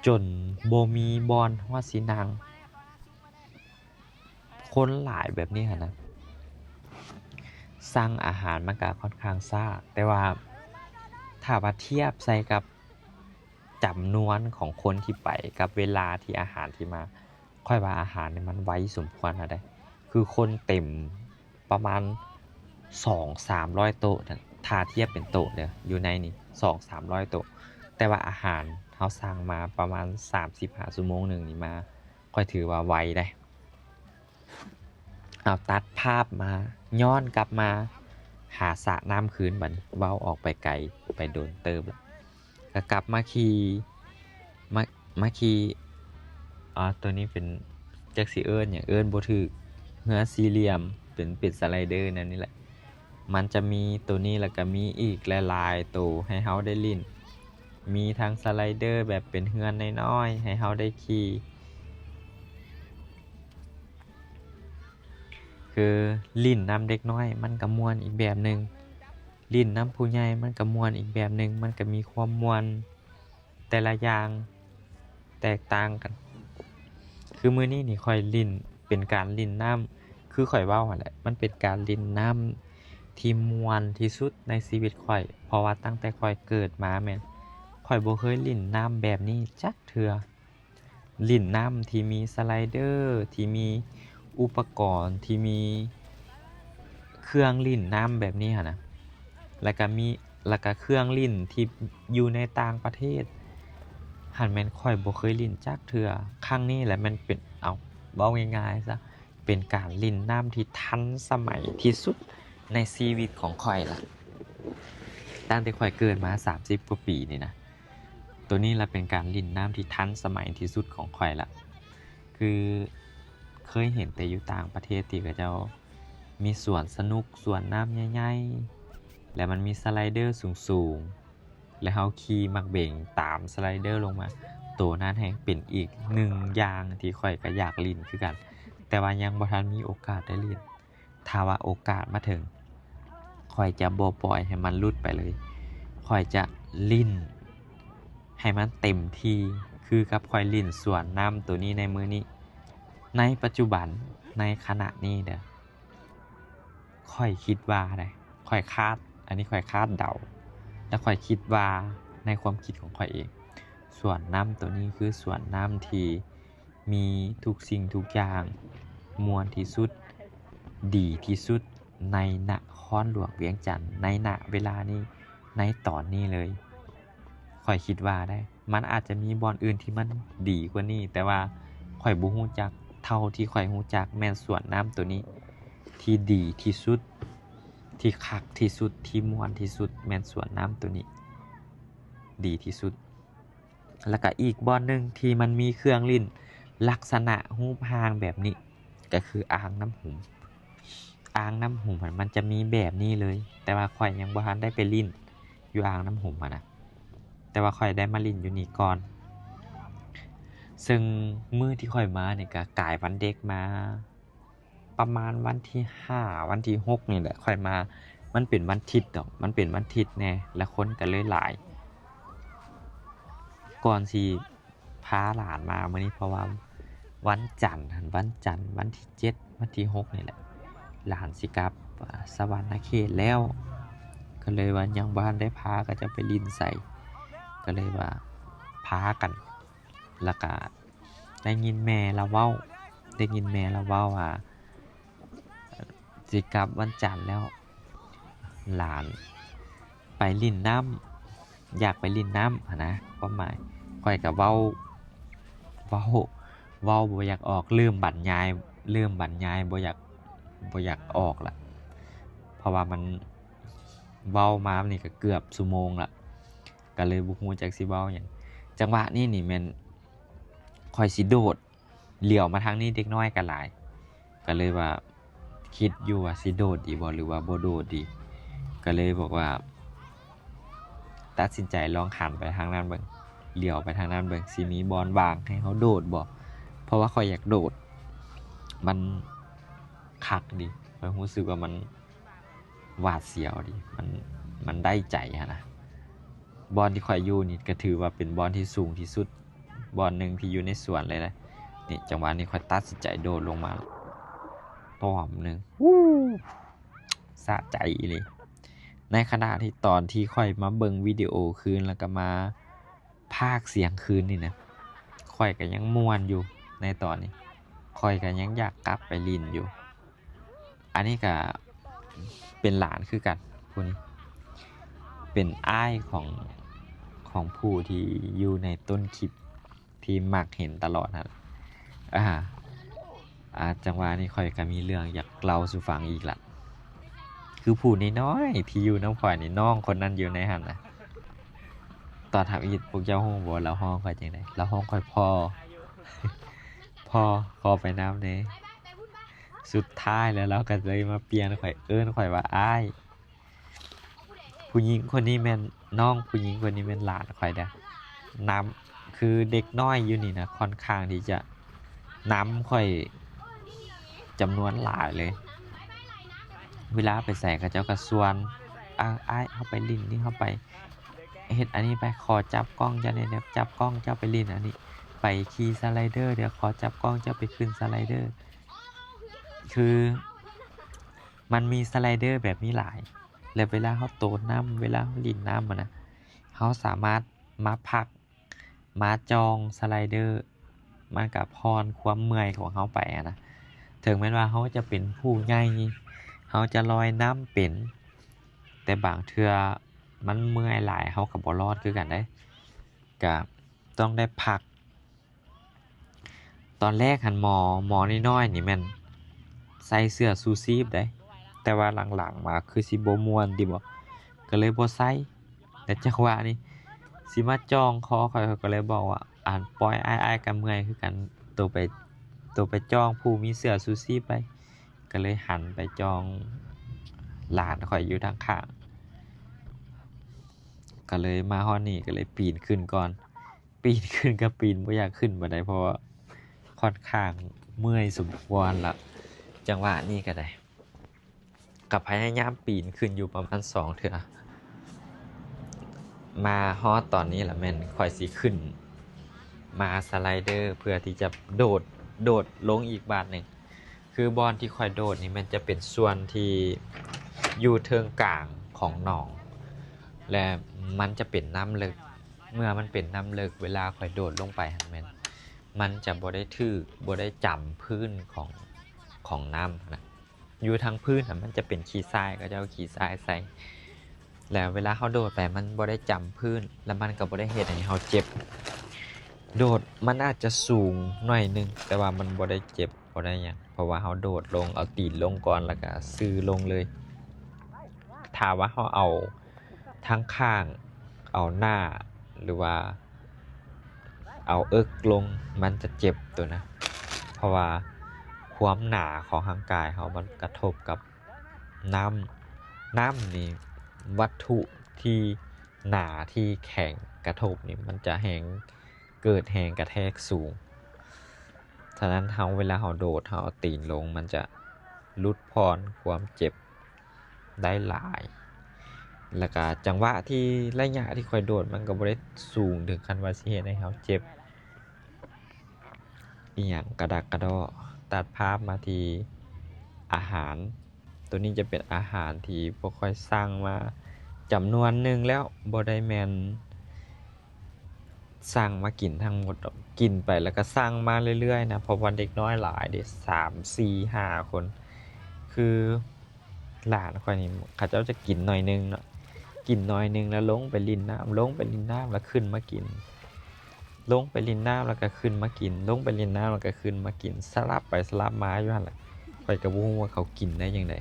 ຈົນບໍ່ມີບ່ອນຮອດຊິນັ່ງ ຄົນຫຼາຍແບບນີ້ຫັ້ນນະ. ສັ່ງອາຫານມັນກະຂ້ອນຂ້າງຊ້າ ແຕ່ວ່າຖ້າວ່າທຽບໃສ່ກັບ ຈຳນວນຂອງຄົນທີ່ໄປກັບເວລາທີ່ອາຫານທີ່ມາ ຂ້ອຍວ່າອາຫານນີ້ມັນໄວສົມຄວນແລ້ວເດ້ ຄືຄົນເຕັມປະມານສອງສາມຮ້ອຍໂຕະ ຖ້າທຽບເປັນໂຕະເດີ້ ຢູ່ໃນນີ້ສອງສາມຮ້ອຍໂຕະ ແຕ່ວ່າອາຫານເຮົາສັ່ງມາປະມານສາມສິບຫາຊົ່ວໂມງໜຶ່ງນີ້ມາ ຂ້ອຍຖືວ່າໄວເດ້. ເອົາ ຕັດພາບມາ ຍ້ອນກັບມາຫາສະນ້ຳຄືນ ບາດນີ້ເວົ້າອອກໄປໄກ ໄປດົນເຕີບລະ ກະກັບມາຂີ່ ມາ ມາຂີ່ ອາ ໂຕນີ້ເປັນ ຈັກຊິເອີ້ນຫຍັງ ເອີ້ນບໍ່ຖືກ ເຮືອສີ່ຫຼ່ຽມ ເປັນ ເປັນສະໄລເດີແນວນີ້ແຫຼະ. ມັນຈະມີໂຕນີ້ ແລ້ວກະມີອີກຫຼາຍໆໂຕໃຫ້ເຮົາໄດ້ຫຼິ້ນ ມີທັງສະໄລເດີແບບເປັນເຮືອນນ້ອຍໆໃຫ້ເຮົາໄດ້ຂີ່ ຄືຫຼິ້ນນຳເດັກນ້ອຍມັນກະມ່ວນອີກແບບໜຶ່ງ ຫຼິ້ນນຳຜູ້ໃຫຍ່ມັນກະມ່ວນອີກແບບໜຶ່ງ ມັນກະມີຄວາມມ່ວນແຕ່ລະຢ່າງແຕກຕ່າງກັນ. ຄືມື້ນີ້ນີ້ຂ້ອຍຫຼິ້ນ ເປັນການຫຼິ້ນນ້ຳ ຄືຂ້ອຍເວົ້າຫັ້ນແຫຼະ ມັນເປັນການຫຼິ້ນນ້ຳທີ່ມ່ວນທີ່ສຸດໃນຊີວິດຂ້ອຍ ເພາະວ່າຕັ້ງແຕ່ຂ້ອຍເກີດມາແມ່ນ ຂ້ອຍບໍ່ເຄີຍຫຼິ້ນນ້ຳແບບນີ້ຈັກເທື່ອ. ຫຼິ້ນນ້ຳທີ່ມີສະໄລເດີ ທີ່ມີອຸປະກອນ ທີ່ມີເຄື່ອງຫຼິ້ນນ້ຳແບບນີ້ຫັ້ນນະ ແລ້ວກະມີ ແລ້ວກະເຄື່ອງຫຼິ້ນທີ່ຢູ່ໃນຕ່າງປະເທດຫັ້ນ ແມ່ນຂ້ອຍບໍ່ເຄີຍຫຼິ້ນຈັກເທື່ອ. ຄັ້ງນີ້ແຫຼະແມ່ນເປັນ ເອົາ ເວົ້າງ່າຍໆຊະ ເປັນການຫຼິ້ນນ້ຳທີ່ທັນສະໄໝທີ່ສຸດໃນຊີວິດຂອງຂ້ອຍລະ ຕັ້ງແຕ່ຂ້ອຍເກີດມາສາມສິບກວ່າປີນີ້ນະ. ໂຕນີ້ລະເປັນການຫຼິ້ນນ້ຳທີ່ທັນສະໄໝທີ່ສຸດຂອງຂ້ອຍລະ ຄືເຄີຍເຫັນແຕ່ຢູ່ຕ່າງປະເທດທີ່ເຂົາເຈົ້າມີສວນສະໜຸກ ສວນນ້ຳໃຫຍ່ໆ ແລະມັນມີສະໄລເດີສູງໆ ແລະເຮົາຂີ່ໝາກເບັງຕາມສະໄລເດີລົງມາ ໂຕນັ້ນແຮ່ງເປັນອີກໜຶ່ງຢ່າງທີ່ຂ້ອຍກະຢາກຫຼິ້ນຄືກັນ ແຕ່ວ່າຍັງບໍ່ທັນມີໂອກາດໄດ້ຫຼິ້ນ. ຖ້າວ່າໂອກາດມາເຖິງ ຂ້ອຍຈະບໍ່ປ່ອຍໃຫ້ມັນຫຼຸດໄປເລີຍ ຂ້ອຍຈະຫຼິ້ນໃຫ້ມັນເຕັມທີ່ ຄືກັບຂ້ອຍຫຼິ້ນສວນນ້ຳໂຕນີ້ໃນມື້ນີ້ ໃນປັດຈຸບັນ ໃນຂະນະນີ້ເດີ້ ຂ້ອຍຄິດວ່າໃດ ຂ້ອຍຄາດ ອັນນີ້ຂ້ອຍຄາດເດົາ ແລະຂ້ອຍຄິດວ່າ ໃນຄວາມຄິດຂອງຂ້ອຍເອງ ສວນນ້ຳໂຕນີ້ຄືສວນນ້ຳທີ່ມີທຸກສິ່ງທຸກຢ່າງ ມ່ວນທີ່ສຸດ ດີທີ່ສຸດໃນນະຄອນຫຼວງວຽງຈັນ ໃນນະເວລານີ້ ໃນຕອນນີ້ເລີຍ. ຂ້ອຍຄິດວ່າໄດ໋ ມັນອາດຈະມີບ່ອນອື່ນທີ່ມັນດີກວ່ານີ້ ແຕ່ວ່າຂ້ອຍບໍ່ຮູ້ຈັກ. ເທົ່າທີ່ຂ້ອຍຮູ້ຈັກແມ່ນສວນນ້ຳໂຕນີ້ທີ່ດີທີ່ສຸດ ທີ່ຄັກທີ່ສຸດ ທີ່ມ່ວນທີ່ສຸດ ແມ່ນສວນນ້ຳໂຕນີ້ດີທີ່ສຸດ. ແລ້ວກະອີກບ່ອນໜຶ່ງທີ່ມັນມີເຄື່ອງຫຼິ້ນລັກສະນະຮູບຮ່າງແບບນີ້ ກະຄືອ່າງນ້ຳຫຸມ. ອ່າງນ້ຳຫຸມຫັ້ນມັນຈະມີແບບນີ້ເລີຍ ແຕ່ວ່າຂ້ອຍຍັງບໍ່ທັນໄດ້ໄປຫຼິ້ນຢູ່ອ່າງນ້ຳຫຸມຫັ້ນນະ ແຕ່ວ່າຂ້ອຍໄດ້ມາຫຼິ້ນຢູ່ນີ້ກ່ອນ. ເຊິ່ງມື້ທີ່ຂ້ອຍມານີ້ກະກາຍວັນເດັກມາ ປະມານວັນທີຫ້າ ວັນທີຫົກນີ້ແຫຼະ ຂ້ອຍມາ. ມັນເປັນວັນທິດດອກ ມັນເປັນວັນທິດແດ່ ແລ້ວຄົນກະເລີຍຫຼາຍ. ກ່ອນຊິພາຫຼານມາມື້ນີ້ ເພາະວ່າວັນຈັນ ວັນຈັນ ວັນທີເຈັດ ວັນທີຫົກນີ້ແຫຼະ ຫຼານຊິກັບສະຫວັນນະເຂດແລ້ວ ກະເລີຍວ່າຍັງບໍ່ທັນໄດ້ພາເຂົາເຈົ້າໄປຫຼິ້ນໃສ ກະເລີຍວ່າພາກັນ ແລ້ວກະ ໄດ້ຍິນແມ່ລາວເວົ້າ ໄດ້ຍິນແມ່ລາວເວົ້າວ່າ ຊິກັບວັນຈັນແລ້ວ ຫຼານໄປຫຼິ້ນນ້ຳ ຢາກໄປຫຼິ້ນນ້ຳຫັ້ນນະ ຄວາມໝາຍ. ຂ້ອຍກະເວົ້າ ເວົ້າ ເວົ້າບໍ່ຢາກອອກ ເລີ່ມບັນຍາຍ ເລີ່ມບັນຍາຍບໍ່ຢາກ ບໍ່ຢາກອອກລະ ເພາະວ່າມັນ ເວົ້າມານີ້ກະເກືອບຊົ່ວໂມງລະ ກະເລີຍບໍ່ຮູ້ຈັກຊິເວົ້າຫຍັງ. ຈັງຫວະນີ້ນີ້ແມ່ນຂ້ອຍຊິໂດດ ຫຼຽວມາທາງນີ້ເດັກນ້ອຍກະຫຼາຍ ກະເລີຍວ່າຄິດຢູ່ວ່າຊິໂດດດີບໍ່ ຫຼືວ່າບໍ່ໂດດດີ ກະເລີຍບອກວ່າ ຕັດສິນໃຈລອງຫັນໄປທາງນັ້ນເບິ່ງ ຫຼຽວໄປທາງນັ້ນເບິ່ງ ຊິມີບ່ອນວ່າງໃຫ້ເຮົາໂດດບໍ່ ເພາະວ່າຂ້ອຍຢາກໂດດ ມັນຄັກດີ ຂ້ອຍຮູ້ສຶກວ່າມັນ ຫວາດສຽວດີ ມັນ ມັນໄດ້ໃຈຫັ້ນນະ. ບ່ອນທີ່ຂ້ອຍຢູ່ນີ້ກະຖືວ່າເປັນບ່ອນທີ່ສູງທີ່ສຸດບ່ອນໜຶ່ງທີ່ຢູ່ໃນສວນເລີຍນະ. ນີ້ ຈັງຫວະນີ້ຂ້ອຍຕັດສິນໃຈໂດດລົງມາ ຕອມໜຶ່ງ ສະໃຈອີ່ຫຼີ. ໃນຂະນະທີ່ຕອນທີ່ຂ້ອຍມາເບິ່ງວິດີໂອຄືນ ແລ້ວກະມາພາກສຽງຄືນນີ້ນະ ຂ້ອຍກະຍັງມ່ວນຢູ່ໃນຕອນນີ້ ຂ້ອຍກະຍັງຢາກກັບໄປຫຼິ້ນຢູ່. ອັນນີ້ກະເປັນຫຼານຄືກັນ ຜູ້ນີ້ເປັນອ້າຍຂອງ ຂອງຜູ້ທີ່ຢູ່ໃນຕົ້ນຄລິບທີ່ມັກເຫັນຕະຫຼອດຫັ້ນ. ອາ ອາ ຈັງຫວະນີ້ຂ້ອຍກະມີເລື່ອງຢາກເລົ່າສູ່ຟັງອີກລະ ຄືຜູ້ນ້ອຍໆທີ່ຢູ່ນຳຂ້ອຍນີ້ ນ້ອງຄົນນັ້ນຢູ່ໃນຫັ້ນນະ ຕອນທຳອິດພວກເຈົ້າຮູ້ບໍ່ ລາວຮ້ອງຂ້ອຍຈັ່ງໃດ? ລາວຮ້ອງຂ້ອຍພໍ່ ພໍ່ ຂໍໄປນຳແດ່. ສຸດທ້າຍແລ້ວລາວກະເລີຍມາປ່ຽນຂ້ອຍ ເອີ້ນຂ້ອຍວ່າອ້າຍ. ຜູ້ຍິງຄົນນີ້ແມ່ນ ນ້ອງຜູ້ຍິງຄົນນີ້ແມ່ນຫຼານຂ້ອຍເດີ້ ນຳ ຄືເດັກນ້ອຍຢູ່ນີ້ນະ ຂ້ອນຂ້າງທີ່ຈະນຳຂ້ອຍຈຳນວນຫຼາຍເລີຍ. ເວລາໄປໃສເຂົາເຈົ້າກະຊວນ ອ້າຍ ເຮົາໄປຫຼິ້ນນີ້ ເຮົາໄປເຮັດອັນນີ້ໄປ ຂໍຈັບກ້ອງເຈົ້າແດ່ ຈັບກ້ອງເຈົ້າໄປຫຼິ້ນອັນນີ້ ໄປຂີ່ສະໄລເດີ ດຽວຂໍຈັບກ້ອງເຈົ້າໄປຂຶ້ນສະໄລເດີ. ຄືມັນມີສະໄລເດີແບບນີ້ຫຼາຍ ແລະ ເວລາເຮົາໂຕນນ້ຳ ເວລາເຮົາຫຼິ້ນນ້ຳຫັ້ນນະ ເຮົາສາມາດມາພັກ ມາຈ່ອງສະໄລເດີ ມັນກະຜ່ອນຄວາມເມື່ອຍຂອງເຮົາໄປຫັ້ນນະ. ເຖິງແມ່ນວ່າເຮົາຈະເປັນຜູ້ໃຫຍ່ ເຮົາຈະລອຍນ້ຳເປັນ ແຕ່ບາງເທື່ອມັນເມື່ອຍຫຼາຍ ເຮົາກະບໍ່ລອດຄືກັນເດ້ ກະຕ້ອງໄດ້ພັກ. ຕອນແລກຫັ້ນໝໍ ໝໍນ້ອຍໆນີ້ແມ່ນໃສ່ເສື້ອຊູຊີບເດ້ ແຕ່ວ່າຫຼັງໆມາຄືຊິບໍ່ມ່ວນຕິບໍ ກະເລີຍບໍ່ໃສ່. ແຕ່ຈັງຫວະນີ້ຊິມາຈ່ອງຄໍຂ້ອຍ ຂ້ອຍກະເລີຍບອກວ່າ ອັນ ປ່ອຍອ້າຍ ອ້າຍກະເມື່ອຍຄືກັນ ໂຕໄປ ໂຕໄປຈ່ອງຜູ້ມີເສື້ອຊູຊີບໄປ. ກະເລີຍຫັນໄປຈ່ອງຫຼານຂ້ອຍຢູ່ທາງຂ້າງ ກະເລີຍມາຮອດນີ້ ກະເລີຍປີນຂຶ້ນກ່ອນ. ປີນຂຶ້ນກະປີນບໍ່ຢາກຂຶ້ນປານໃດ ເພາະວ່າຂ້ອນຂ້າງເມື່ອຍສົມຄວນລະ ຈັງຫວະນີ້ກະໄດ້ ກະພະຍາຍາມປີນຂຶ້ນຢູ່ປະມານສອງເທື່ອ. ມາຮອດຕອນນີ້ລະແມ່ນຂ້ອຍຊິຂຶ້ນມາສະໄລເດີ ເພື່ອທີ່ຈະໂດດ ໂດດລົງອີກບາດໜຶ່ງ. ຄືບ່ອນທີ່ຂ້ອຍໂດດນີ້ແມ່ນຈະເປັນສ່ວນທີ່ຢູ່ເທິງກາງຂອງໜອງ ແລະ ມັນຈະເປັນນ້ຳເລິກ ເມື່ອມັນເປັນນ້ຳເລິກ ເວລາຂ້ອຍໂດດລົງໄປຫັ້ນແມ່ນ ມັນຈະບໍ່ໄດ້ຖືກ ບໍ່ໄດ້ຈຳພື້ນຂອງ ຂອງນ້ຳນະ. ຢູ່ທາງພື້ນຫັ້ນມັນຈະເປັນຂີ້ຊາຍ ເຂົາເຈົ້າຂີ້ຊາຍໃສ່ ແລ້ວເວລາເຮົາໂດດໄປມັນບໍ່ໄດ້ຈຳພື້ນ ແລ້ວມັນກໍບໍ່ໄດ້ເຮັດໃຫ້ເຮົາເຈັບ. ໂດດມັນອາດຈະສູງໜ້ອຍໜຶ່ງ ແຕ່ວ່າມັນບໍ່ໄດ້ເຈັບ ບໍ່ໄດ້ຫຍັງ ເພາະວ່າເຮົາໂດດລົງ ເອົາຕີນລົງກ່ອນ ແລ້ວກໍຊື່ລົງເລີຍ. ຖ້າວ່າເຮົາເອົາທາງຂ້າງ ເອົາໜ້າ ຫຼືວ່າເອົາເອິກລົງ ມັນຈະເຈັບໂຕນະ ເພາະວ່າຄວາມໜາຂອງຮ່າງກາຍເຮົາມັນກະທົບກັບນ້ຳ. ນ້ຳນີ້ ວັດຖຸທີ່ໜາທີ່ແຂງກະທົບນີ້ ມັນຈະແຮງ ເກີດແຮງກະແທກສູງ. ສະນັ້ນເຮົາ ເວລາເຮົາໂດດ ເຮົາເອົາຕີນລົງ ມັນຈະຫຼຸດຜ່ອນຄວາມເຈັບໄດ້ຫຼາຍ. ແລ້ວກະຈັງຫວະທີ່ ໄລຍະທີ່ຂ້ອຍໂດດ ມັນກໍບໍ່ໄດ້ສູງເຖິງຂັ້ນວ່າຊິເຮັດໃຫ້ເຮົາເຈັບອີ່ຫຍັງກະດັກກະດໍ້. ຕັດພາບມາທີ່ອາຫານ. ໂຕນີ້ຈະເປັນອາຫານທີ່ພວກຂ້ອຍສັ່ງມາຈຳນວນໜຶ່ງແລ້ວ ບໍ່ໄດ້ແມ່ນສັ່ງມາກິນທັງໝົດດອກ ກິນໄປແລ້ວກໍສັ່ງມາເລື້ອຍໆນະ ເພາະວ່າເດັກນ້ອຍຫຼາຍເດ້ ສາມ ສີ່ ຫ້າ ຄົນ. ຄືຫຼານຂ້ອຍນີ້ ເຂົາເຈົ້າຈະກິນໜ້ອຍໜຶ່ງເນາະ ກິນໜ້ອຍໜຶ່ງແລ້ວລົງໄປຫຼິ້ນນ້ຳ ລົງໄປຫຼິ້ນນ້ຳແລ້ວຂຶ້ນມາກິນ ລົງໄປຫຼິ້ນນ້ຳແລ້ວກໍຂຶ້ນມາກິນ ລົງໄປຫຼິ້ນນ້ຳແລ້ວກໍຂຶ້ນມາກິນ ສະຫຼັບໄປສະຫຼັບມາຢູ່ຫັ້ນແຫຼະ. ຂ້ອຍກໍບໍ່ຮູ້ວ່າເຂົາກິນໄດ້ຈັ່ງໃດ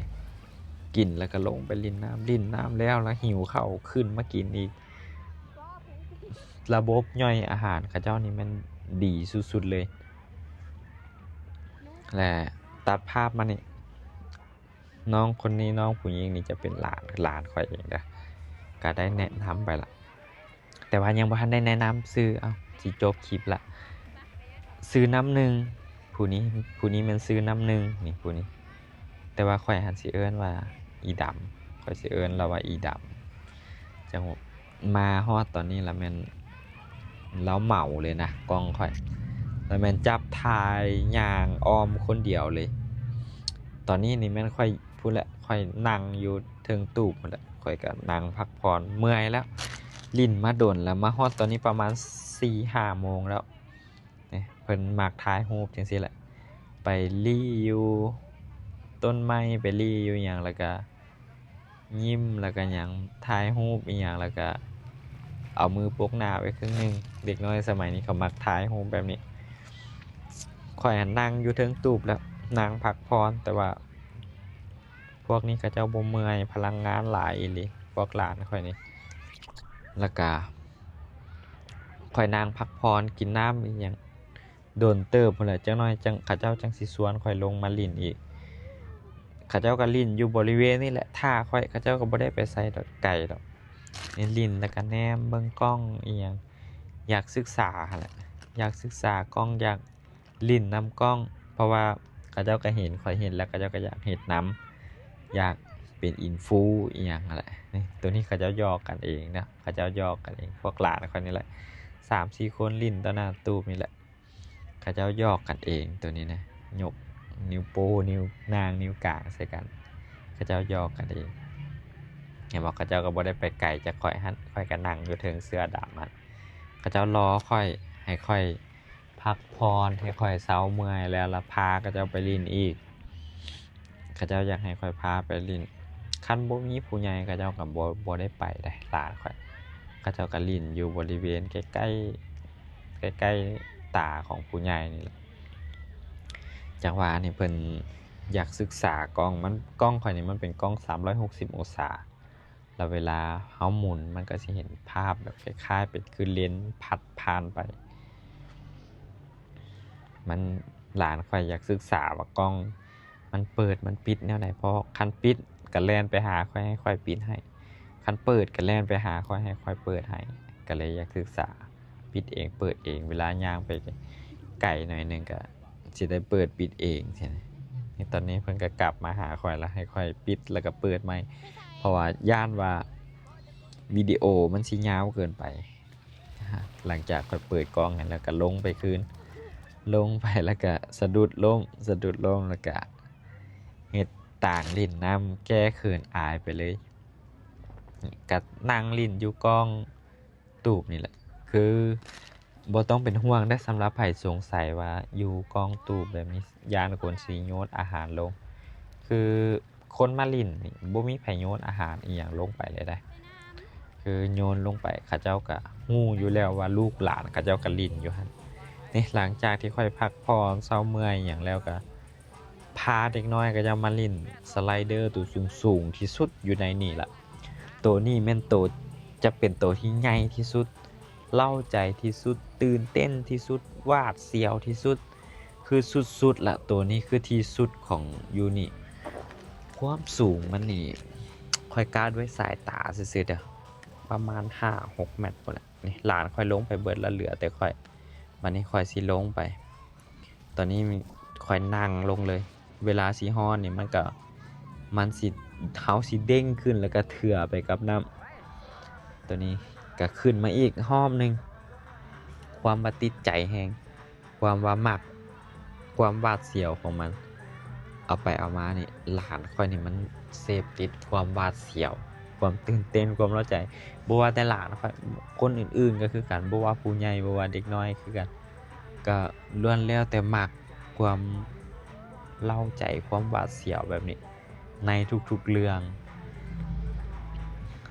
ກິນແລ້ວກໍລົງໄປຫຼິ້ນນ້ຳ ຫຼິ້ນນ້ຳແລ້ວລະຫິວເຂົ້າ ຂຶ້ນມາກິນອີກ. ລະບົບຍ່ອຍອາຫານເຂົາເຈົ້ານີ້ແມ່ນດີສຸດໆເລີຍ. ແລະ ຕັດພາບມານີ້ ນ້ອງຄົນນີ້ ນ້ອງຜູ້ຍິງນີ້ຈະເປັນຫຼານ ຫຼານຂ້ອຍເອງເດີ້ ກະໄດ້ແນະນຳໄປລະ ແຕ່ວ່າຍັງບໍ່ທັນໄດ້ແນະນຳຊື່. ເອົ້າ ຊິຈົບຄລິບລະ ຊື່ນ້ຳໜຶ່ງ ຜູ້ນີ້ ຜູ້ນີ້ແມ່ນຊື່ນ້ຳໜຶ່ງ ນີ້ ຜູ້ນີ້ ແຕ່ວ່າຂ້ອຍຫັ້ນຊິເອີ້ນວ່າອີ່ດຳ ຂ້ອຍຊິເອີ້ນລາວວ່າອີ່ດຳ. ຈັ່ງ ມາຮອດຕອນນີ້ລະແມ່ນລາວເໝົາເລີຍນະກ້ອງຂ້ອຍ ລະແມ່ນຈັບຖ່າຍຍ່າງອ້ອມຄົນດຽວເລີຍ. ຕອນນີ້ນີ້ແມ່ນຂ້ອຍ ພຸ້ນແຫຼະ ຂ້ອຍນັ່ງຢູ່ເທິງຕູບພຸ້ນແຫຼະ ຂ້ອຍກໍນັ່ງພັກຜ່ອນ ເມື່ອຍແລ້ວ ຫຼິ້ນມາດົນແລ້ວ ມາຮອດຕອນນີ້ປະມານສີ່ຫ້າໂມງແລ້ວ. ນີ້ ເພິ່ນມັກຖ່າຍຮູບຈັ່ງຊີ້ແຫຼະ ໄປລີ້ຢູ່ຕົ້ນໄມ້ ໄປລີ້ຢູ່ຫຍັງ ແລ້ວກະຍິ້ມ ແລ້ວກະຫຍັງ ຖ່າຍຮູບອີ່ຫຍັງ ແລ້ວກະເອົາມືປົກໜ້າໄວ້ເຄິ່ງໜຶ່ງ. ເດັກນ້ອຍສະໄໝນີ້ເຂົາມັກຖ່າຍຮູບແບບນີ້. ຂ້ອຍຫັ້ນນັ່ງຢູ່ເທິງຕູບແລ້ວ ນັ່ງພັກຜ່ອນ ແຕ່ວ່າພວກນີ້ເຂົາເຈົ້າບໍ່ເມື່ອຍ ພະລັງງານຫຼາຍອີ່ຫຼີ ພວກຫຼານຂ້ອຍນີ້. ແລ້ວກະຂ້ອຍນັ່ງພັກຜ່ອນ ກິນນ້ຳອີ່ຫຍັງ ດົນເຕີບພຸ້ນແຫຼະ ຈັກໜ້ອຍຈັ່ງ ເຂົາເຈົ້າຈັ່ງຊິຊວນຂ້ອຍລົງມາຫຼິ້ນອີກ. ເຂົາເຈົ້າກໍຫຼິ້ນຢູ່ບໍລິເວນນີ້ແຫຼະ ຖ້າຂ້ອຍ ເຂົາເຈົ້າກໍບໍ່ໄດ້ໄປໃສດອກ ໄກດອກ. ຫຼິ້ນແລ້ວກໍແນມເບິ່ງກ້ອງອີ່ຫຍັງ ຢາກສຶກສາຫັ້ນແຫຼະ ຢາກສຶກສາກ້ອງ ຢາກຫຼິ້ນນຳກ້ອງ ເພາະວ່າເຂົາເຈົ້າກໍເຫັນ ຂ້ອຍເຫັນແລ້ວ ເຂົາເຈົ້າກໍຢາກເຮັດນຳ ຢາກເປັນອິນຟູອີ່ຫຍັງຫັ້ນແຫຼະ. ນີ້ ໂຕນີ້ເຂົາເຈົ້າຫຍອກກັນເອງນະ ເຂົາເຈົ້າຫຍອກກັນເອງ ພວກຫຼານຂ້ອຍນີ້ແຫຼະ ສາມສີ່ຄົນຫຼິ້ນຕໍ່ໜ້າຕູບນີ້ແຫຼະ. ເຂົາເຈົ້າຫຍອກກັນເອງໂຕນີ້ນະ ຍົກນິ້ວໂປ້ ນິ້ວນາງ ນິ້ວກາງໃສ່ກັນ ເຂົາເຈົ້າຫຍອກກັນເອງ. ເຫັນບໍ່ ເຂົາເຈົ້າກໍບໍ່ໄດ້ໄປໄກຈາກຂ້ອຍຫັ້ນ ຂ້ອຍກໍນັ່ງຢູ່ເທິງເສື້ອດຳຫັ້ນ ເຂົາເຈົ້າລໍຂ້ອຍ ໃຫ້ຂ້ອຍພັກຜ່ອນ ໃຫ້ຂ້ອຍເຊົາເມື່ອຍແລ້ວ ລະພາເຂົາເຈົ້າໄປຫຼິ້ນອີກ. ເຂົາເຈົ້າຢາກໃຫ້ຂ້ອຍພາໄປຫຼິ້ນ ຄັນບໍ່ມີຜູ້ໃຫຍ່ເຂົາເຈົ້າກໍບໍ່ ບໍ່ໄດ້ໄປໃດ ຫຼານຂ້ອຍ ເຂົາເຈົ້າກໍຫຼິ້ນຢູ່ບໍລິເວນໃກ້ໆ ໃກ້ໆຕາຂອງຜູ້ໃຫຍ່ນີ້ແຫຼະ. ຈັງຫວະນີ້ເພິ່ນຢາກສຶກສາກ້ອງ ມັນ ກ້ອງຂ້ອຍນີ້ມັນເປັນກ້ອງສາມຮ້ອຍຫົກສິບອົງສາ ແລ້ວເວລາເຮົາໝູນ ມັນກໍຊິເຫັນພາບແບບຄ້າຍໆເປັນຄືເລນພັດຜ່ານໄປ. ມັນ ຫຼານຂ້ອຍຢາກສຶກສາວ່າກ້ອງມັນເປີດມັນປິດແນວໃດ ເພາະຄັນປິດກໍແລ່ນໄປຫາຂ້ອຍ ໃຫ້ຂ້ອຍປິດໃຫ້ ຄັນເປີດກໍແລ່ນໄປຫາຂ້ອຍ ໃຫ້ຂ້ອຍເປີດໃຫ້. ກໍເລີຍຢາກສຶກສາປິດເອງເປີດເອງ ເວລາຍ່າງໄປໄກໜ້ອຍໜຶ່ງກໍ ຊິໄດ້ເປີດປິດເອງຊີ້ນະ. ນີ້ຕອນນີ້ເພິ່ນກໍກັບມາຫາຂ້ອຍລະ ໃຫ້ຂ້ອຍປິດແລ້ວກໍເປີດໃໝ່ ເພາະວ່າຢ້ານວ່າວິດີໂອມັນຊິຍາວເກີນໄປ. ຫຼັງຈາກຂ້ອຍເປີດກ້ອງໃຫ້ແລ້ວກໍລົງໄປຄືນ ລົງໄປແລ້ວກໍສະດຸດລົ້ມ ສະດຸດລົ້ມແລ້ວກໍເຮັດຕາງຫຼິ້ນນ້ຳ ແກ້ເຂີນອາຍໄປເລີຍ. ກໍນັ່ງຫຼິ້ນຢູ່ກ້ອງ ຕູບນີ້ແຫຼະ ຄືບໍ່ຕ້ອງເປັນຫ່ວງເດ້ ສຳລັບໃຜສົງໄສວ່າຢູ່ກ້ອງຕູບແບບນີ້ ຢ້ານຄົນຊິໂຍນອາຫານລົງ. ຄືຄົນມາຫຼິ້ນນີ້ບໍ່ມີໃຜໂຍນອາຫານອີ່ຫຍັງລົງໄປເລີຍເດ້. ຄືໂຍນລົງໄປ ເຂົາເຈົ້າກະຮູ້ຢູ່ແລ້ວວ່າລູກຫຼານເຂົາເຈົ້າກະຫຼິ້ນຢູ່ຫັ້ນ. ນີ້ ຫຼັງຈາກທີ່ຂ້ອຍພັກຜ່ອນເຊົາເມື່ອຍຫຍັງແລ້ວ ກະພາເດັກນ້ອຍເຂົາເຈົ້າມາຫຼິ້ນສະໄລເດີໂຕສູງໆທີ່ສຸດຢູ່ໃນນີ້ລະ. ໂຕນີ້ແມ່ນໂຕ ຈະເປັນໂຕທີ່ໃຫຍ່ທີ່ສຸດ, ເລົ້າໃຈທີ່ສຸດ, ຕື່ນເຕັ້ນທີ່ສຸດ, ຫວາດສຽວທີ່ສຸດ. ຄືສຸດໆລະ ໂຕນີ້ຄືທີ່ສຸດຂອງຢູ່ນີ້. ຄວາມສູງມັນນີ້ ຂ້ອຍກະດ້ວຍສາຍຕາຊື່ໆເດີ ປະມານຫ້າຫົກແມັດພຸ້ນແຫຼະ. ນີ້ ຫຼານຂ້ອຍລົງໄປເບິດລະ ເຫຼືອແຕ່ຂ້ອຍ. ບາດນີ້ຂ້ອຍຊິລົງໄປ. ຕອນນີ້ຂ້ອຍນັ່ງລົງເລີຍ. ເວລາຊິຮອດນີ້ ມັນກະ ມັນຊິ ເຮົາຊິເດ້ງຂຶ້ນ ແລ້ວກະເຖື່ອໄປກັບນ້ຳ. ໂຕນີ້ກະຂຶ້ນມາອີກຮອບໜຶ່ງ. ຄວາມວ່າຕິດໃຈແຮງ, ຄວາມວ່າມັກ, ຄວາມຫວາດສຽວຂອງມັນ. ເອົາໄປເອົາມານີ້ ຫຼານຂ້ອຍນີ້ມັນເສບຕິດຄວາມຫວາດສຽວ, ຄວາມຕື່ນເຕັ້ນ, ຄວາມເລົ້າໃຈ. ບໍ່ວ່າແຕ່ຫຼານຂ້ອຍ, ຄົນອື່ນໆກະຄືກັນ, ບໍ່ວ່າຜູ້ໃຫຍ່, ບໍ່ວ່າເດັກນ້ອຍຄືກັນ. ກະລ້ວນແລ້ວແຕ່ມັກຄວາມເລົ້າໃຈ, ຄວາມຫວາດສຽວແບບນີ້ໃນທຸກໆເລື່ອງ.